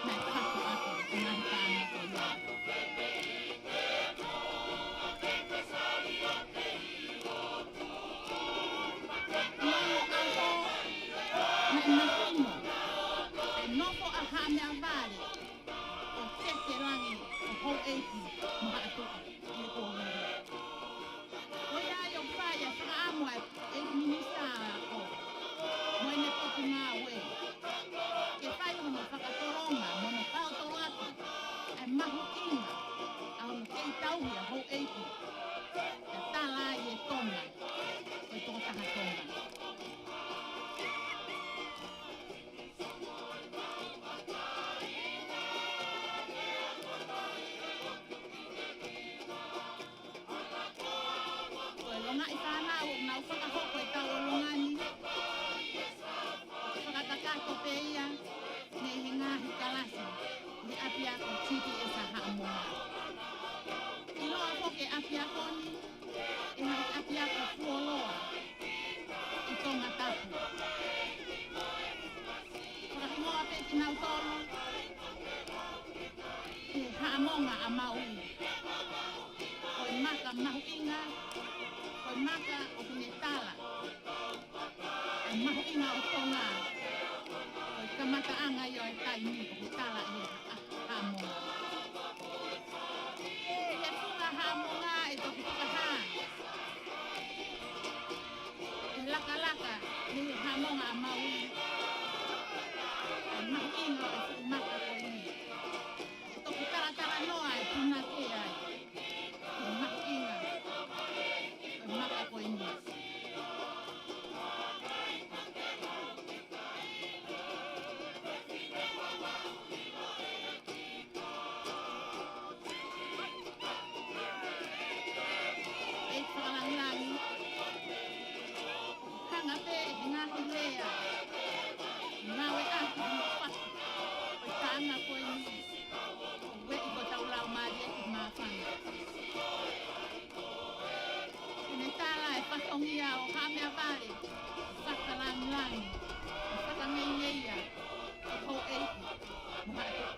naʻe fatu atu e ngaahi taʻanga ko ia. Lolo ʻaho, naʻe mahino e nofo ʻa Haʻa Meʻavale ʻo teke langi ʻo houʻeiki mo Haʻatuʻa ʻi he kuonga ni. Ko ia ai ʻoku fai e fakaʻamu ʻa e ʻEiki Minisitā ʻo mo ʻene Potungāue ke fai hono fakatolonga mo hono faʻitoloaki ʻa e mahuʻinga ʻa hono kei tauhi ʻa houʻeiki, ʻa e tala ʻa e Tonga, ko e tokotaha Tonga. Ko e longaʻi fānau ʻoku nau fakahoko e tauʻolunga ni, ʻoku fakakakato pē ia mei he ngaahi kalasi ʻi he ʻapiako G P S ʻa Haʻamonga. ʻIloa foki e ʻapiako ni ʻe he ngaahi ʻapiako fuoloa ʻi Tongatapu. Fakahingoa pē kinautolu ki he Haʻamonga ʻa Maui. Ko e maka mahuʻinga, ko e maka ʻoku ne tala ʻa e mahuʻinga ʻo Tonga. Ko e kamataʻanga ia ʻo e taimi ʻoku tala ʻe he Haʻamonga. ʻI he funga Haʻamonga ʻe toki fakahā ʻe he lakalaka ʻi he Haʻamonga ʻa Maui ʻa e mahuʻinga ʻo e fuʻu maka ko eni. ʻE toki talatalanoa e punake ai ki he mahuʻinga ʻo e maka ko eni. ʻEiki Fakalangilangi, hanga pē ʻe he ngaahi lea, ngāueʻaki hono fatu ʻo e taʻanga ko eni, ʻo ueʻi hotau laumālie ki māfana. Ke ne tala e fatongia ʻo Haʻa Meʻavale, fakalangilangi, fakangeia, ʻa houʻeiki mo Haʻatuʻa.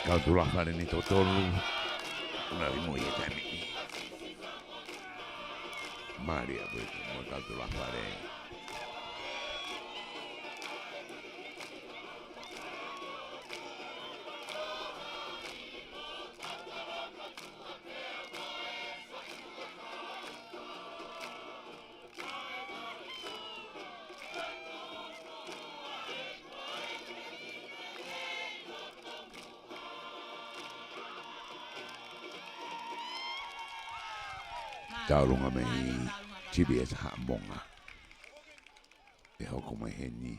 Kau tulafale ni totonu. Una limo ia taimi. Mālie ʻaupito mo kau tulafale. Tauʻolunga mei G P S Haʻamonga. ʻE hoko mai heni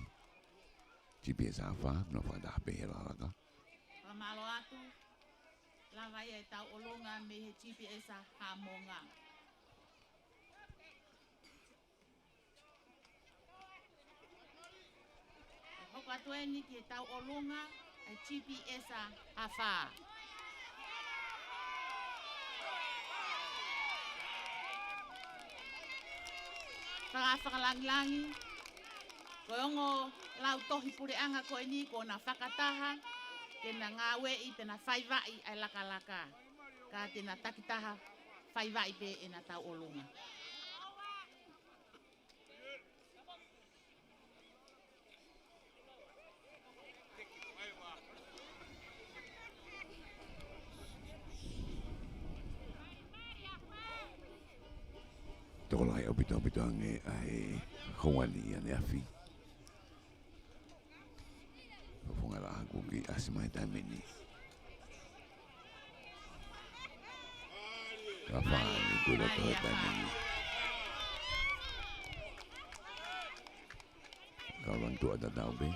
G P S Haʻafā, nofo fakataha pē he lakalaka. Fakamālō atu, lava ia e tauʻolunga mei he G P S Haʻamonga. Hoko atu eni ki he tauʻolunga ʻa e G P S Haʻafā. Faka-, fakalangilangi, ko e ongo lautohi puleʻanga ko eni kuo na fakataha ke na ngāueʻi pea na faivaʻi ʻa e lakalaka. Ka te na takitaha faivaʻi pē ʻena tauʻolunga. Tokolahi ʻaupito ʻaupito ange ʻa e houa ni ʻaneafi. ʻa Kuki ʻasi mai he taimi ni. Ka fāni kuo loto he taimi ni. Ka ulan tuʻa tatau pē.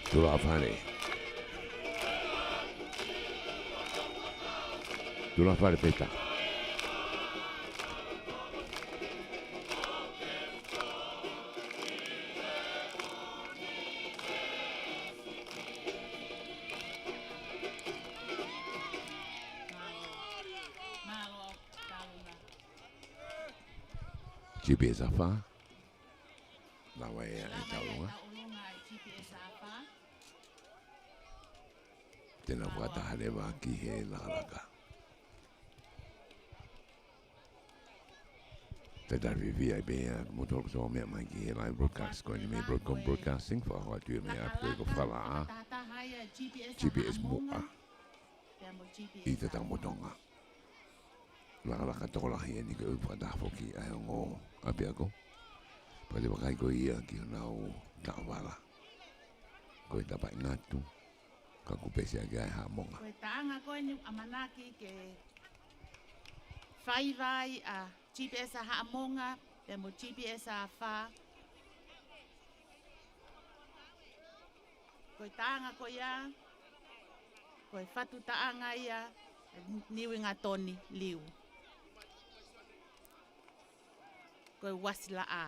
Tula fale. Tula fale peta. G P S Afa. Lava ia ʻe Taulunga. Te na fakataha leva ki he lakalaka. Te tau fiefia ai pē ʻa kimoutolu ʻoku tau meʻa mai ki he live broadcast ko eni mei Broadcom Broadcasting, fakahoko atu ia mei ʻapi ko Fala, G P S Muʻa ʻi Tatakamotonga. Lakalaka tokolahi eni ko e ʻū fakataha foki ʻa e ongo ʻapiako. Pea te vakai ko ia ki honau Taʻovala. Ko e tapa ʻi ngatu, ka kuo pesi ʻaki ʻa e Haʻamonga. Ko e taʻanga ko eni ʻamanaki ke faiva ai ʻa G P S ʻa Haʻamonga, pea mo G P S ʻa Afā. Ko e taʻanga ko ia, ko e fatu taʻanga ia, Niuingatoni Liu. Ko e uasi laʻā.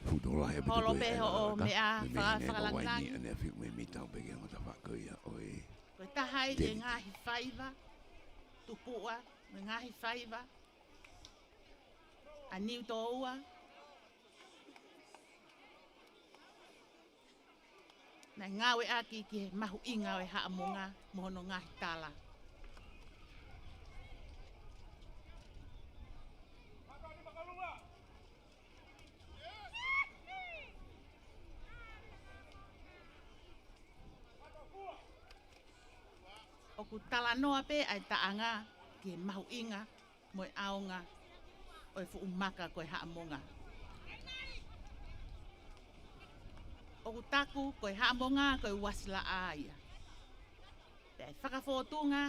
Fuʻu tokolahi ʻaupito. Holo pē hoʻo meʻa fakalangilangi. Ane afi me mi tau peke mo ta fakaia ʻo e. Ko e taha ia e ngaahi faiva tupuʻa, mo e ngaahi faiva ʻa Niutōua. Naʻe ngāueʻaki ki he mahuʻinga ʻo e Haʻamonga mo hono ngaahi tala. ʻOku talanoa pē ʻa e taʻanga ki he mahuʻinga mo e ʻaonga ʻo e fuʻu maka ko e Haʻamonga. ʻOku taku ko e Haʻamonga ko e uasi laʻā ia. Pea ʻe fakafōtunga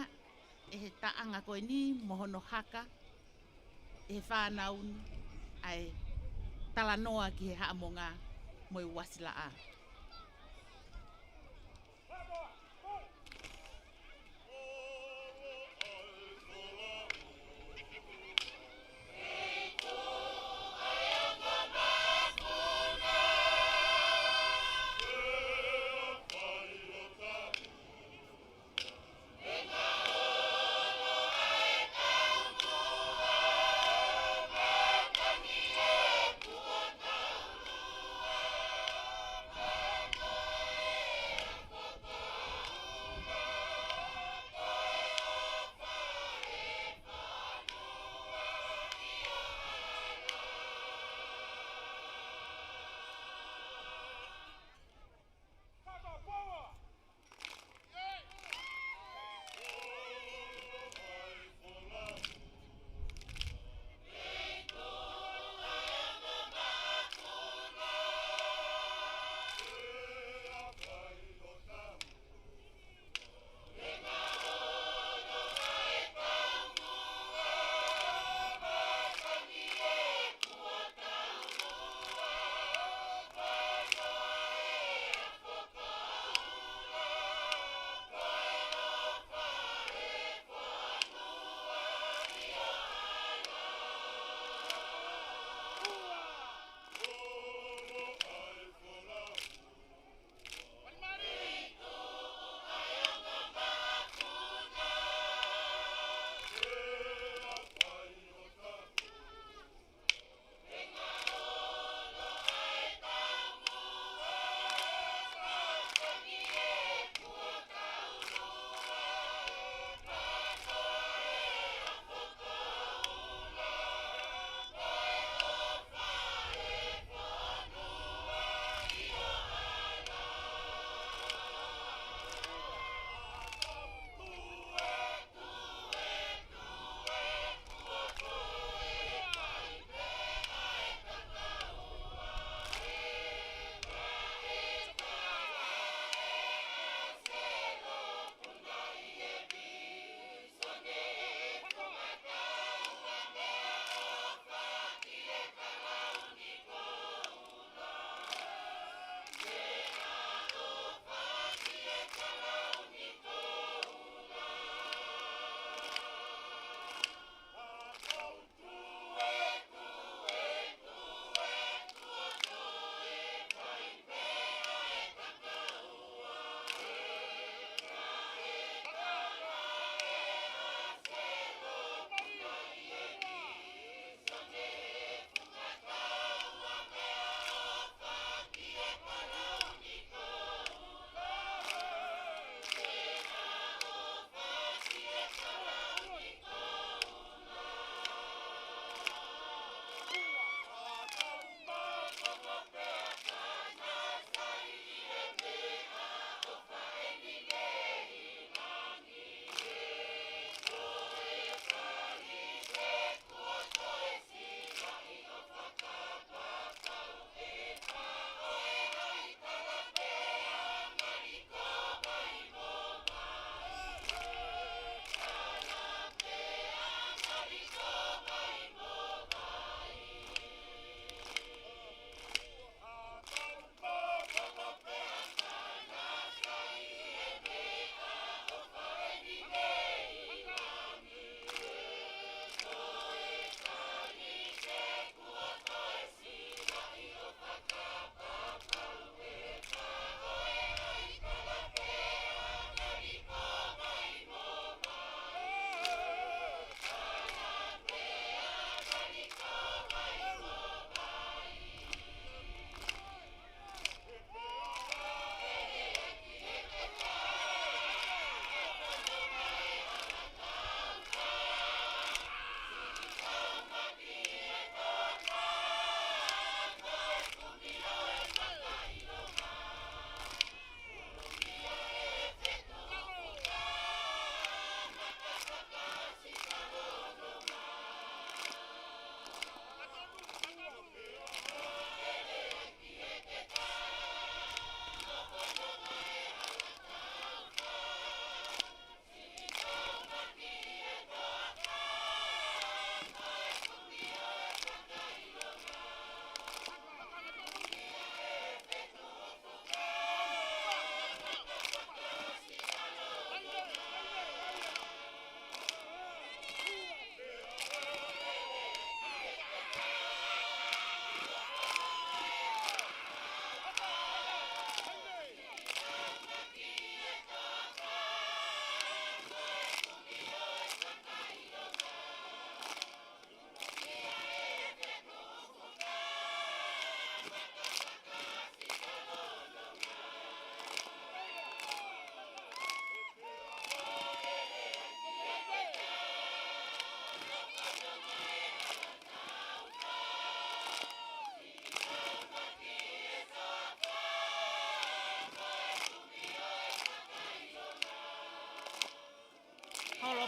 ʻe he taʻanga ko eni mo hono haka ʻe he fānau ni ʻa e talanoa ki he Haʻamonga mo e uasi laʻā.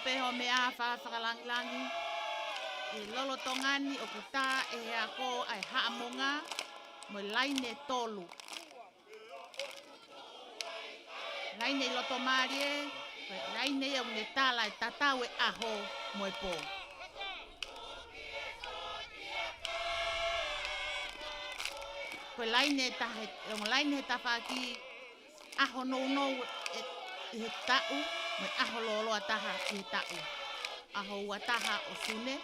Pē hoʻo meʻa fa-, fakalāngilangi. ʻI he lolotonga ni ʻoku tā ʻe he ako ʻa e Haʻamonga mo e laine tolu. Laine ʻi loto mālie, ko e laine ia ʻoku ne tala e tatau e ʻaho mo e pō. Ko e laine taha, ʻe ongo laine he tafaʻaki, ʻaho nounou ʻe, ʻi he taʻu, mo e ʻaho lōloa taha ʻi he taʻu. ʻAho ua taha ʻo Sune,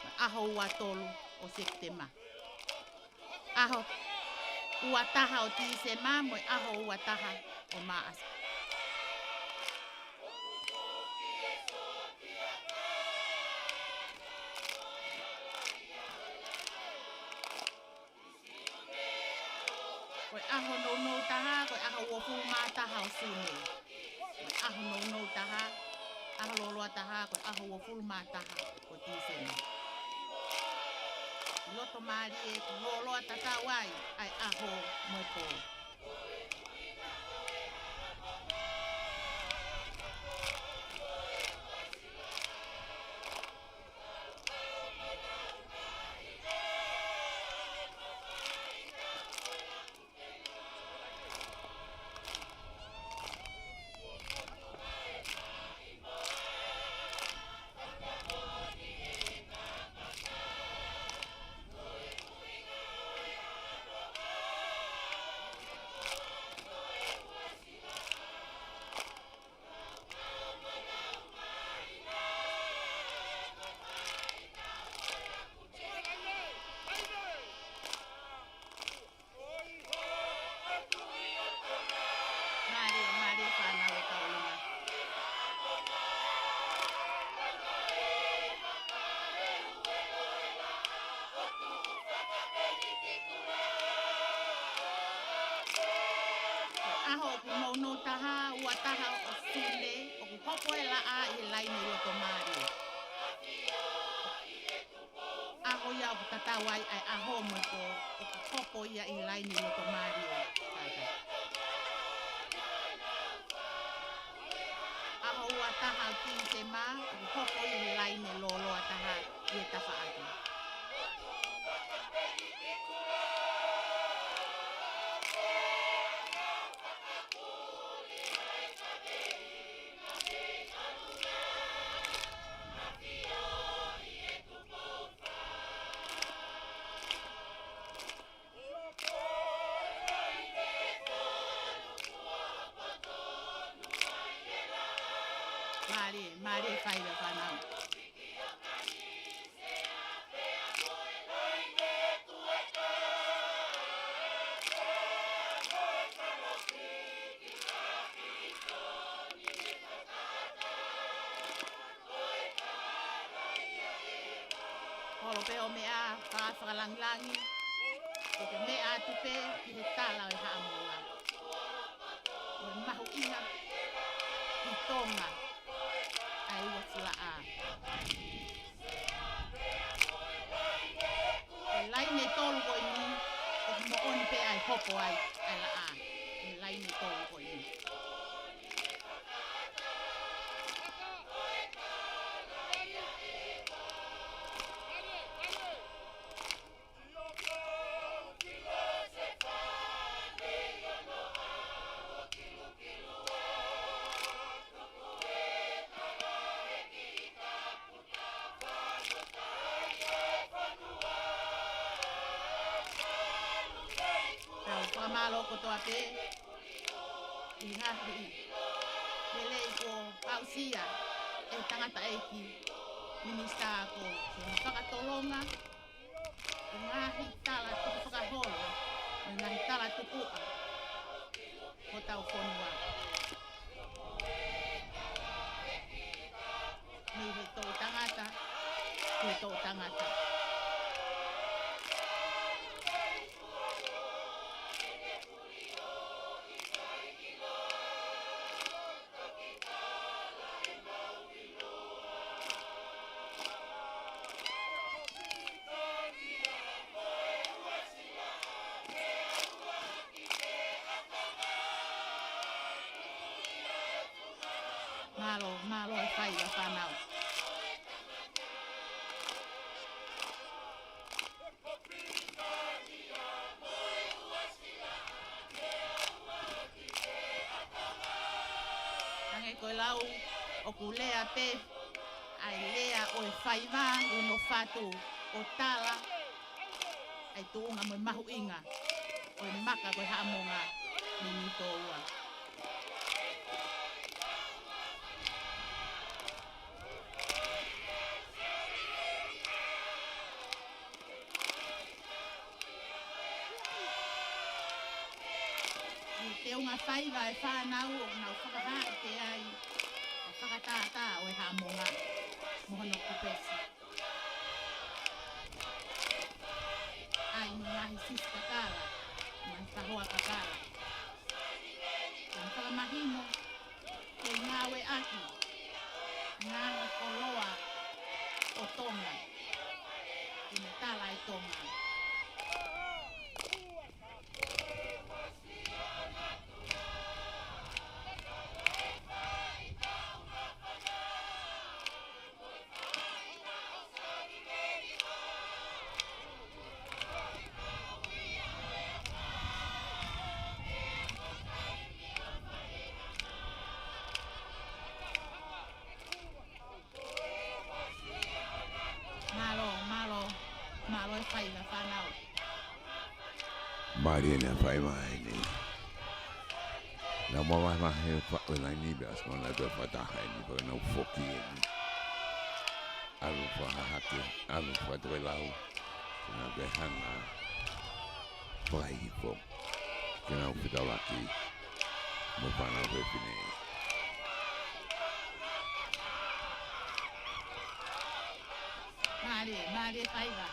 mo e ʻaho ua tolu ʻo Sepitema. ʻAho ua taha ʻo Tīsema, mo e ʻaho ua taha ʻo Māʻasi. Ko e ʻaho nounou taha, ko e ʻaho uofulu mā taha ʻo Sune. Ko e ʻaho nounou taha, ʻaho lōloa taha, ko e ʻaho uofulu mā taha ʻo Tīsema. ʻI loto mālie, ʻoku lōloa tatau ai ʻa e ʻaho mo e pō. Mālie, mālie fānau e kau ʻolunga. ʻAho ʻoku nounou taha, ua taha ʻo Sune, ʻoku hopo e laʻā ʻi he laine ʻi loto mālie. ʻAho ia ʻoku tatau ai ʻa e ʻaho mo e pō, ʻoku hopo ia ʻi he laine ʻi loto mālie. ʻAho ua taha ʻo Tīsema, ʻoku hopo ia ʻi he laine lōloa taha ʻi he tafaʻaki. Mālie, mālie fai ʻa e fānau. Holo pē hoʻo meʻa fa-, fakalāngilangi, ke ke meʻa atu pē ki he tala ʻo e Haʻamonga. ʻOku mahuʻinga ki Tonga ʻa e ua silaʻā. ʻE laine tolu ko eni, ʻoku moʻoni pē ʻa e hopo ai ʻa e laʻā. ʻE laine tolu ko eni. Tau fakamālō kotoa pē ʻi he ngaahi lelei kuo aʻusia ʻe he tangataʻeiki Minisitā Ako, ko e fakatolonga ʻo e ngaahi tala tukufakaholo, mo e ngaahi tala tukuʻa hotau fonua. Mei he toʻutangata ki he toʻutangata. Mālō, mālō e fai ʻa e fānau. ʻOku lea pē ʻa e lea ʻo e faiva, ʻuno fatu ʻo tala ʻa e tuʻunga mo e mahuʻinga ʻo e maka ko e Haʻamonga mei Mītoa. ʻI he teunga faiva e fānau ʻoku nau fakahā ʻi te ai ʻa e fakatātā ʻo e Haʻamonga mo hono kupesi. ʻAi mo e ngaahi sisi kakala, ngaahi kahoa kakala. Ko e fakamahino, ko e ngāueʻaki ngaahi koloa ʻo Tonga, ʻi he tala ʻe Tonga. Mālō, mālō, mālō e faiva fānau. Mālie ʻene faiva ʻeni. Naʻa mau vahevahe ʻo faʻu e laini pea ʻosi mau nau toe fakataha ʻeni, pea nau foki ʻeni. ʻAlu fakahahake, ʻalu fakatokelau. Naʻa ke hanga fakahihifo ke nau fetaulaki mo e fānau fefine. Mālie, mālie faiva.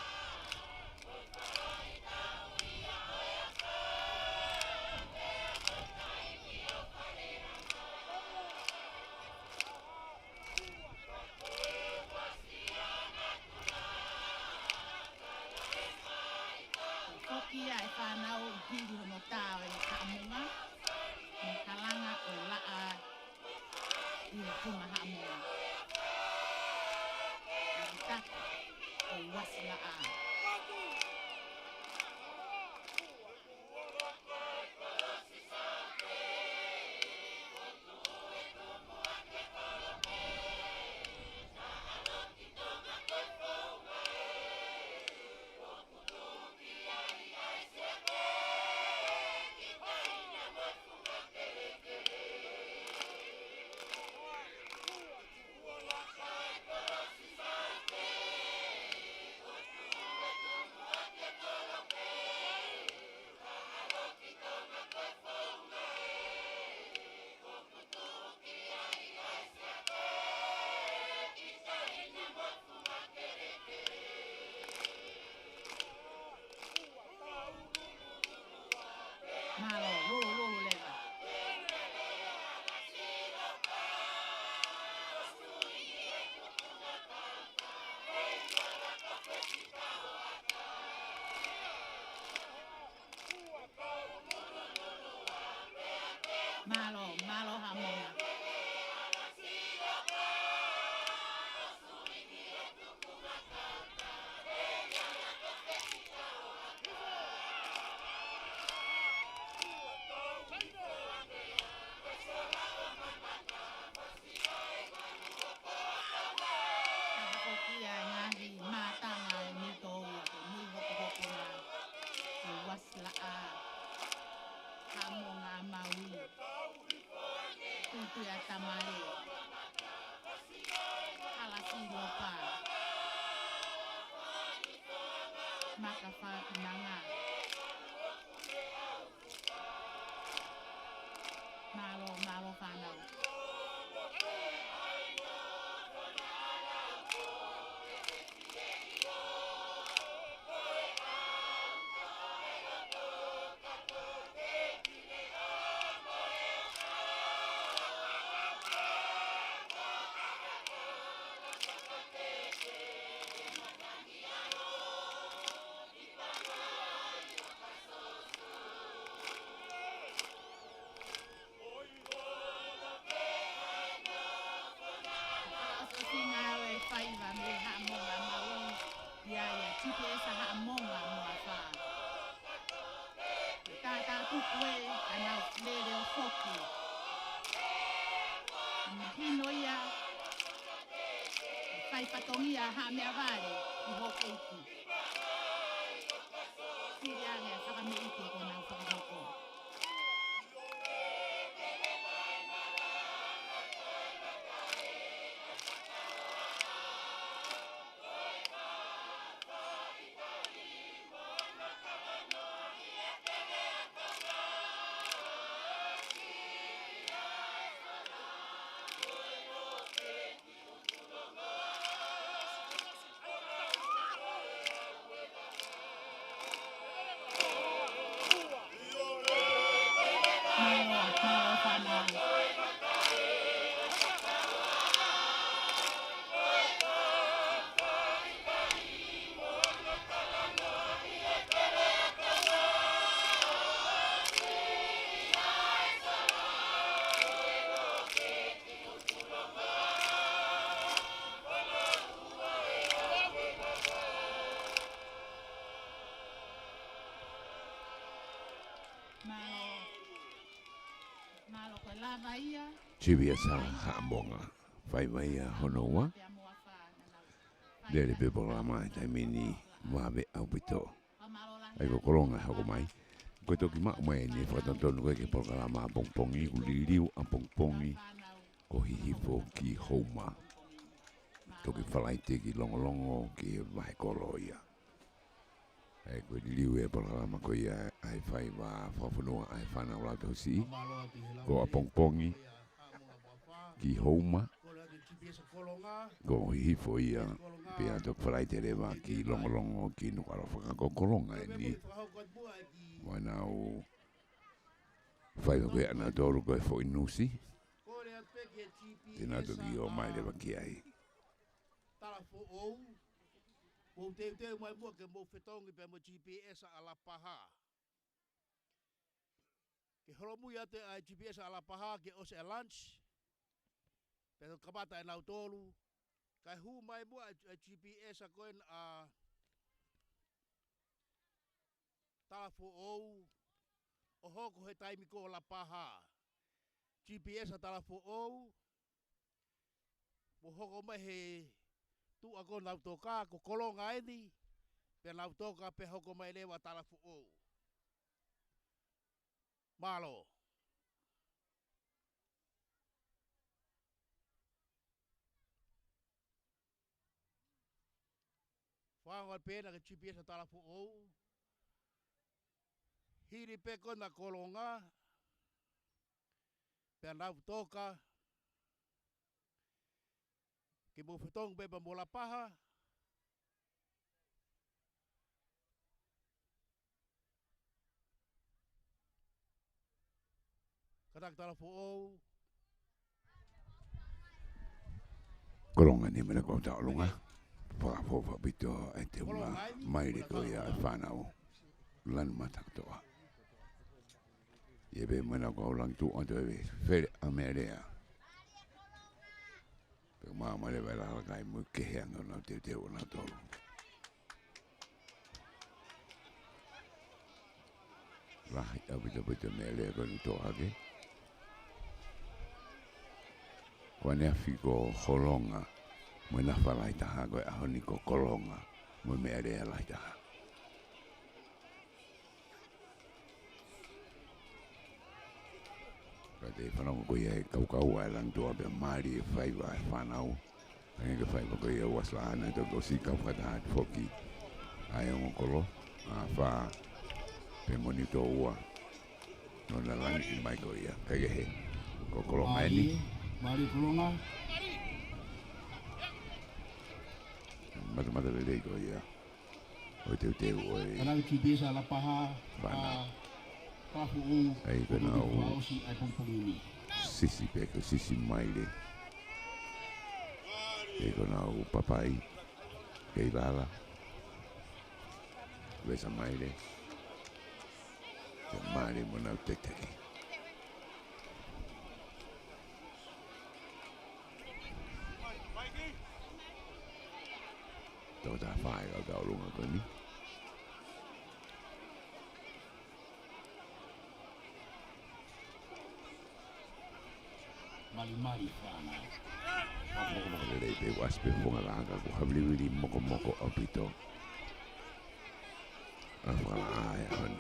Foki ia e fānau ʻi hili hono tā ʻo e Haʻamonga, mo e kalanga ʻo e laʻā ʻi he funga Haʻamonga. ʻI he tapu ʻo e uasi laʻā. Mālō, lulu, lulu leva. Mālō, mālō Haʻamonga. Ka hoko ki ai ngaahi mātanga ʻe Mītoa, ko e nui hokohoko na, ko e uasi laʻā, Haʻamonga Maui, Tuituiʻa Tamale, Hala Silopa, Maka Faʻinanga. Mālō, mālō fānau. Haʻa Meʻavale ʻi Hōkeipi. Sili ange ʻa e fakameʻite kuo nau fakahoko. Mālō. Mālō, ko e lava ia. G P S Haʻamonga. Faiva ia hono ua. Lele pē polokalama he taimi ni, vave ʻaupito. ʻA ia ko Kolonga ʻe hoko mai. Ko e toki maʻu mai eni, fakatonutonu ko ē ki he polokalama ʻapongipongi, kuo liliu ʻapongipongi ko Hihifo ki Houma. Toki Falaite ki Longolongo ki he vahe kolo ia. ʻA ia ko e liliu ʻa e polokalama ko ia ʻa e faiva fakafonua ʻa e fānau Lautohi Siʻi. Ko ʻapongipongi ki Houma, ko Hihifo ia, pea toki Falaite leva ki Longolongo ki Nukuʻalofa. Ka ko Kolonga eni, ʻoku nau fai ko ē ʻanautolu ko e foʻi nusi, te nau toki ō mai leva ki ai. Talafoʻou, mou teuteu mai muʻa ke mou fetongi pea mo e G P S ʻa Lapaha. Ke holomui atu ʻa e G P S ʻa Lapaha ke ʻosi ʻa e lunch. Pea toki kamata ʻe nautolu. Kae hū mai muʻa ʻa e G P S ʻa ko ē ʻa Talafoʻou ʻo hoko he taimi ko ē ʻo Lapaha. G P S ʻa Talafoʻou, mo hoko mai he tuʻa ko ē ʻo Lautoka, ko Kolonga eni, pea Lautoka pea hoko mai leva Talafoʻou. Mālō. Fakaongo pē ena ki he G P S ʻa Talafoʻou. Hili pē ko ena Kolonga, pea Lautoka, ke mou fetongi pē pea mo Lapaha. Kātaki Talafoʻou. Kolonga eni, meʻa ko ē ʻoku tau ʻolunga. Fakafoʻou ʻaupito ʻa e teunga maile ko ia ʻa e fānau Lanumatakotoa. ʻI he pē meʻa ko ē ʻoku langa tuʻu atu ʻa e fele ʻa Mealea. Pea māmā leva e lalakai mo e kehe ange ʻo nau teuteu ʻo nau tolu. Lahi ʻaupito ʻaupito e meʻalea ko eni ʻoku tō hake. Ko ʻaneafi ko Kolonga mo e nafa lahi taha, ko e ʻaho ni ko Kolonga mo e meʻalea lahi taha. Ka te fanongo ko ia e kaukau ʻa e langi tuʻa pea mālie e faiva ʻa e fānau. Hangē ko e faiva ko ia ʻa Uasilā naʻe toki ʻosi kau fakataha atu foki ʻa e ongo kolo, ʻa Fā, pea mo Niutōua. Nona langi mai ko ia, kaikehe. Ko Kolonga eni. Mālie, mālie Kolonga. Matamata lelei ko ia. ʻO e teuteu ʻo e fānau G P S ʻa Lapaha, fānau. ʻA Talafoʻou, ʻa ia ko ʻenau fakaʻosi ʻa e pongipongi ni. Sisi pē ko e sisi maile. ʻA ia ko ʻenau papai kei lala. Vesa maile. Ke mālie mo ʻenau tekiteki. Toko taha fā ʻa e kau tauʻolunga ko eni. Malimali fānau. Mokomoko lelei pē, ʻoku ʻasi pē fofonga laka, ko e haviliʻi mokomoko ʻaupito. ʻA e fakalaʻā ʻa e ʻaho ni.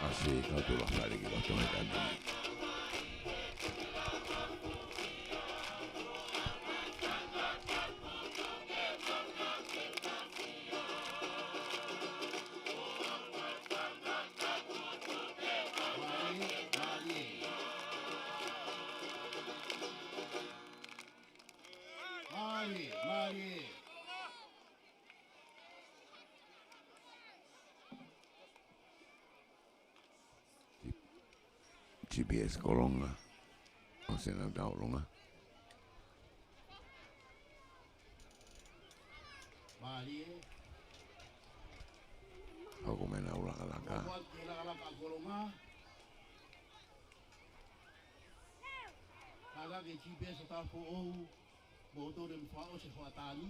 ʻAsi, kau tula fale ki loto he taimi ni. Mālie, mālie. G P S Kolonga, ʻo Senatau Longa. Lakalaka. Lakalaka Kolonga. Lakalaka e G P S ʻa Tafoʻou, mo tole mo fakaʻosi e hoʻatā ni.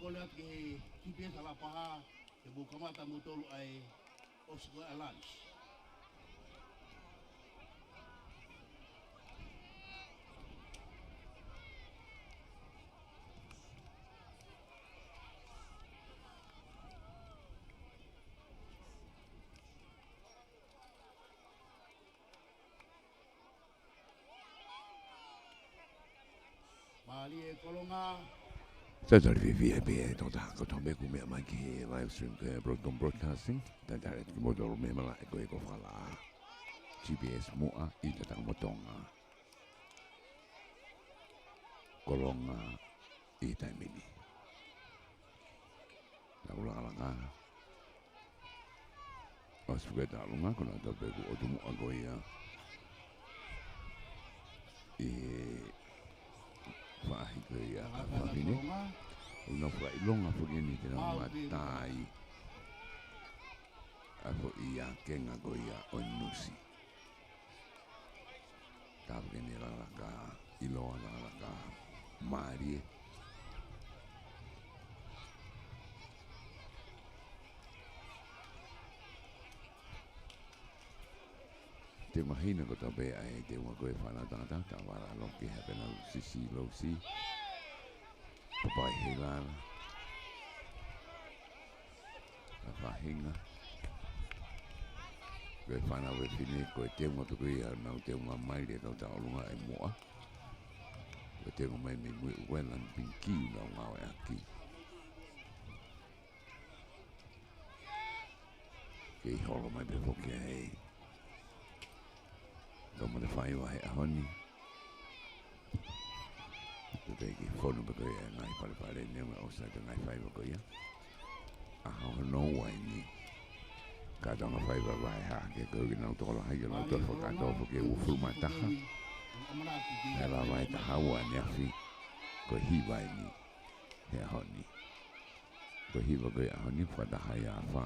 Kole atu ki he G P S ʻa Lapaha, ke mou kamata mo tolu ai ʻosi ko e lunch. Mālie Kolonga. Talitali fiefia pē ʻa e tokotaha kotoa pē kuo meʻa mai ki he live stream ko e Broadcom Broadcasting. Talitali atu kimoutolu mei he malaʻe ko ē ko Fakalaʻā. G P S muʻa ʻi he taʻu mo Tonga. Kolonga ʻi he taimi ni. Tau lakalaka. ʻOsi foki e tauʻolunga, ko nautolu pē kuo ʻotu muʻa ko ia ʻi he faʻahi ko ia ʻa Fafine. ʻOku nau fakaʻilonga foki eni te nau matai ʻa e foʻi akenga ko ia ʻo e nusi. Tāpuekina e lakalaka, ʻiloa lakalaka mālie. Teunga hina kotoa pē ʻa e teunga ko e fānau tangata, tā vara loki ha pena sisi lousi. Papai hei lala. ʻA e faʻahinga. Ko e fānau fefine, ko e teunga pē ko ia ʻenau teunga mai ʻi he kau tauʻolunga ʻi muʻa. Ko e teunga mai mei mui ʻoku ʻi ai e lanu pingikī ʻoku nau ngāueʻaki. Kei holo mai pē foki ai. Tau mate faiva he ʻaho ni. Ko e kiʻi fonu pē ko ia e ngaahi palepale ni, ʻoku ʻosi atu e ngaahi faiva ko ia. ʻAho hono ua eni. Kātoanga faiva vahe hake ko ē ke nau tokolahi ke nau toe fakakātoa foki e uofulu mā taha. He lava e taha ua ʻaneafi. Ko e hiva eni he ʻaho ni. Ko e hiva ko ē he ʻaho ni, fakataha ia ʻa Fā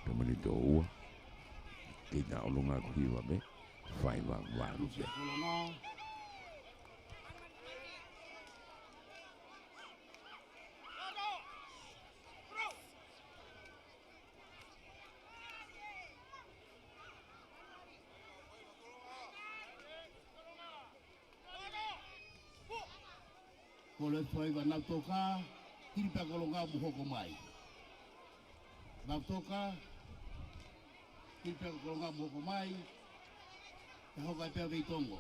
pea mo Manitoua. Kei tauʻolunga ko e hiva pē, faiva valu pē. Kole faiva Lautoka, hili pē ʻa Kolonga mo hoko mai. Lautoka, hili pē ʻa Kolonga mo hoko mai. Ke hoko ai pē ʻa Veitongo.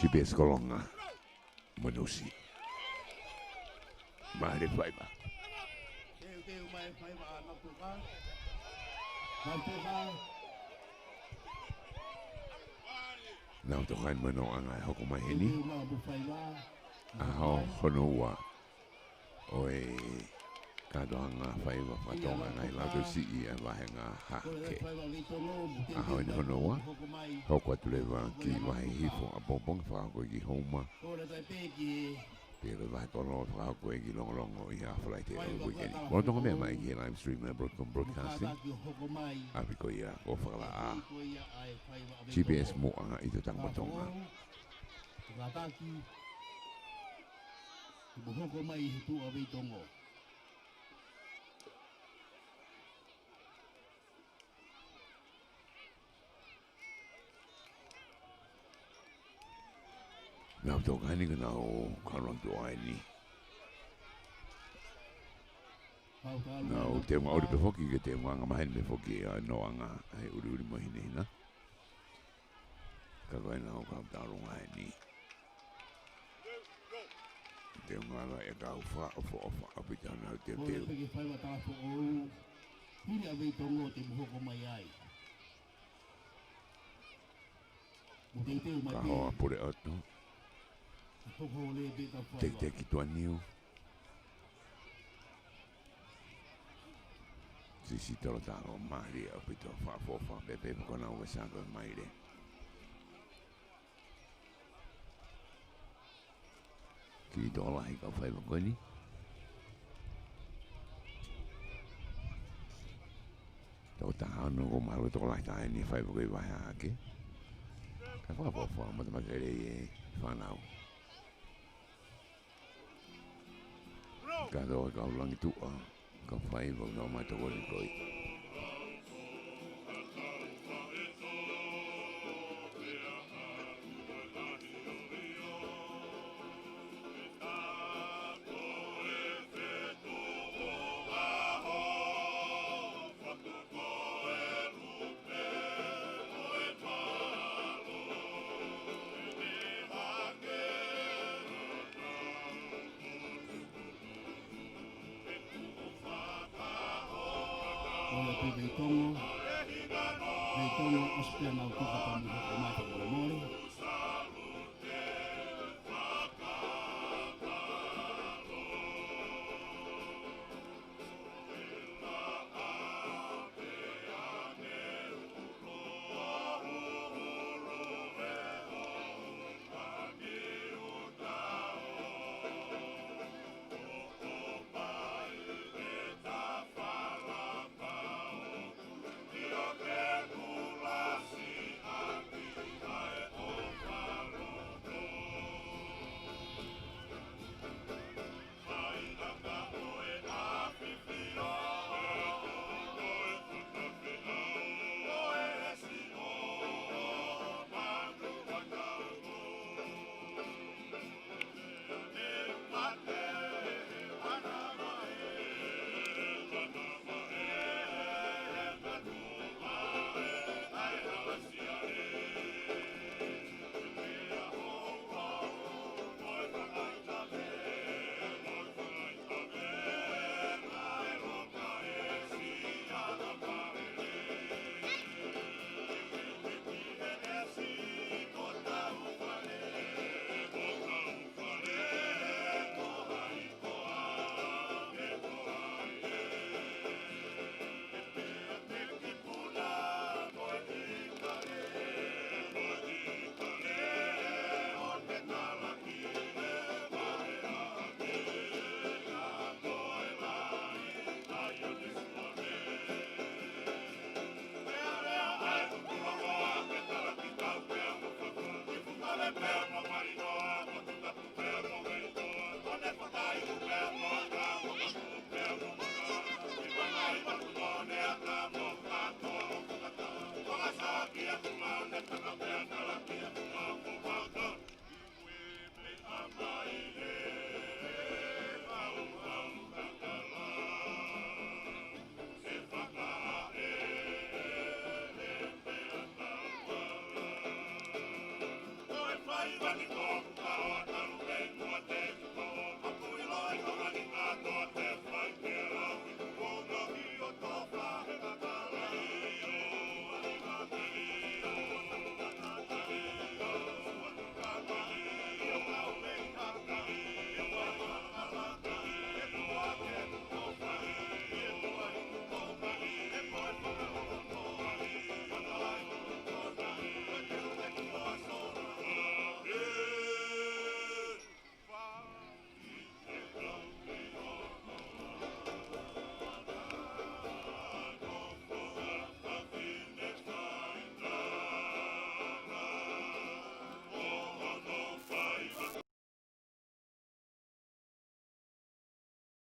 G P S Kolonga. Manusi. Mālie faiva. Teuteu mai faiva ʻa Napuka. Napuka. Nau tokanga mo e noʻanga ʻe hoko mai heni. ʻAho hono ua ʻo e kātoanga faiva fakatonga ngaahi lautoisiʻi ʻa e vāhenga hahake. ʻAho eni hono ua, hoko atu leva ki he vahe hifo ʻapongipongi fakahoko ki Houma. Pea ko e vahe tolu fakahoko ki Longolongo ʻi he Falaite ʻo e uike ni. Mou lolotonga meʻa mai ki he live stream ʻa e Broadcom Broadcasting. ʻApi ko ia ʻoku fakalaʻā. G P S mo ʻanga ʻi Totanga mo Tonga. Kātaki, ʻoku mou hoko mai he tuʻa Veitongo. Nau tokanga ni ka nau kaulangtuʻa eni. Nau teunga ʻuli pē foki, ke teunga anga maheni pē foki ʻa e noʻanga ʻa e ʻuliʻuli mo e hinehina. Ka ko e nau kau talunga eni. Teunga anga e kau fakaʻofoʻofa ʻaupito nau teuteu. Ko e peke faiva talafoʻou, hili ʻa Veitongo te mou hoko mai ai. Ka hoa pule ʻoto. Tekiteki tuaniu. Sisi tolo talo mali ʻaupito fakaʻofoʻofa pē pē ko nau ua sako maile. Kiʻi tokolahi kau faiva ko eni. Tau taha ono ko mahalo tokolahi taha eni faiva ko e vahe hahake. Ka fakaʻofoʻofa matamata lelei e fānau. Ka tau kau langi tuʻa. Ka faiva ka ma tokoni koi. ʻOia pē Veitongo. Veitongo ʻosi pē nau toka pea mou hoko mai fakamolemole.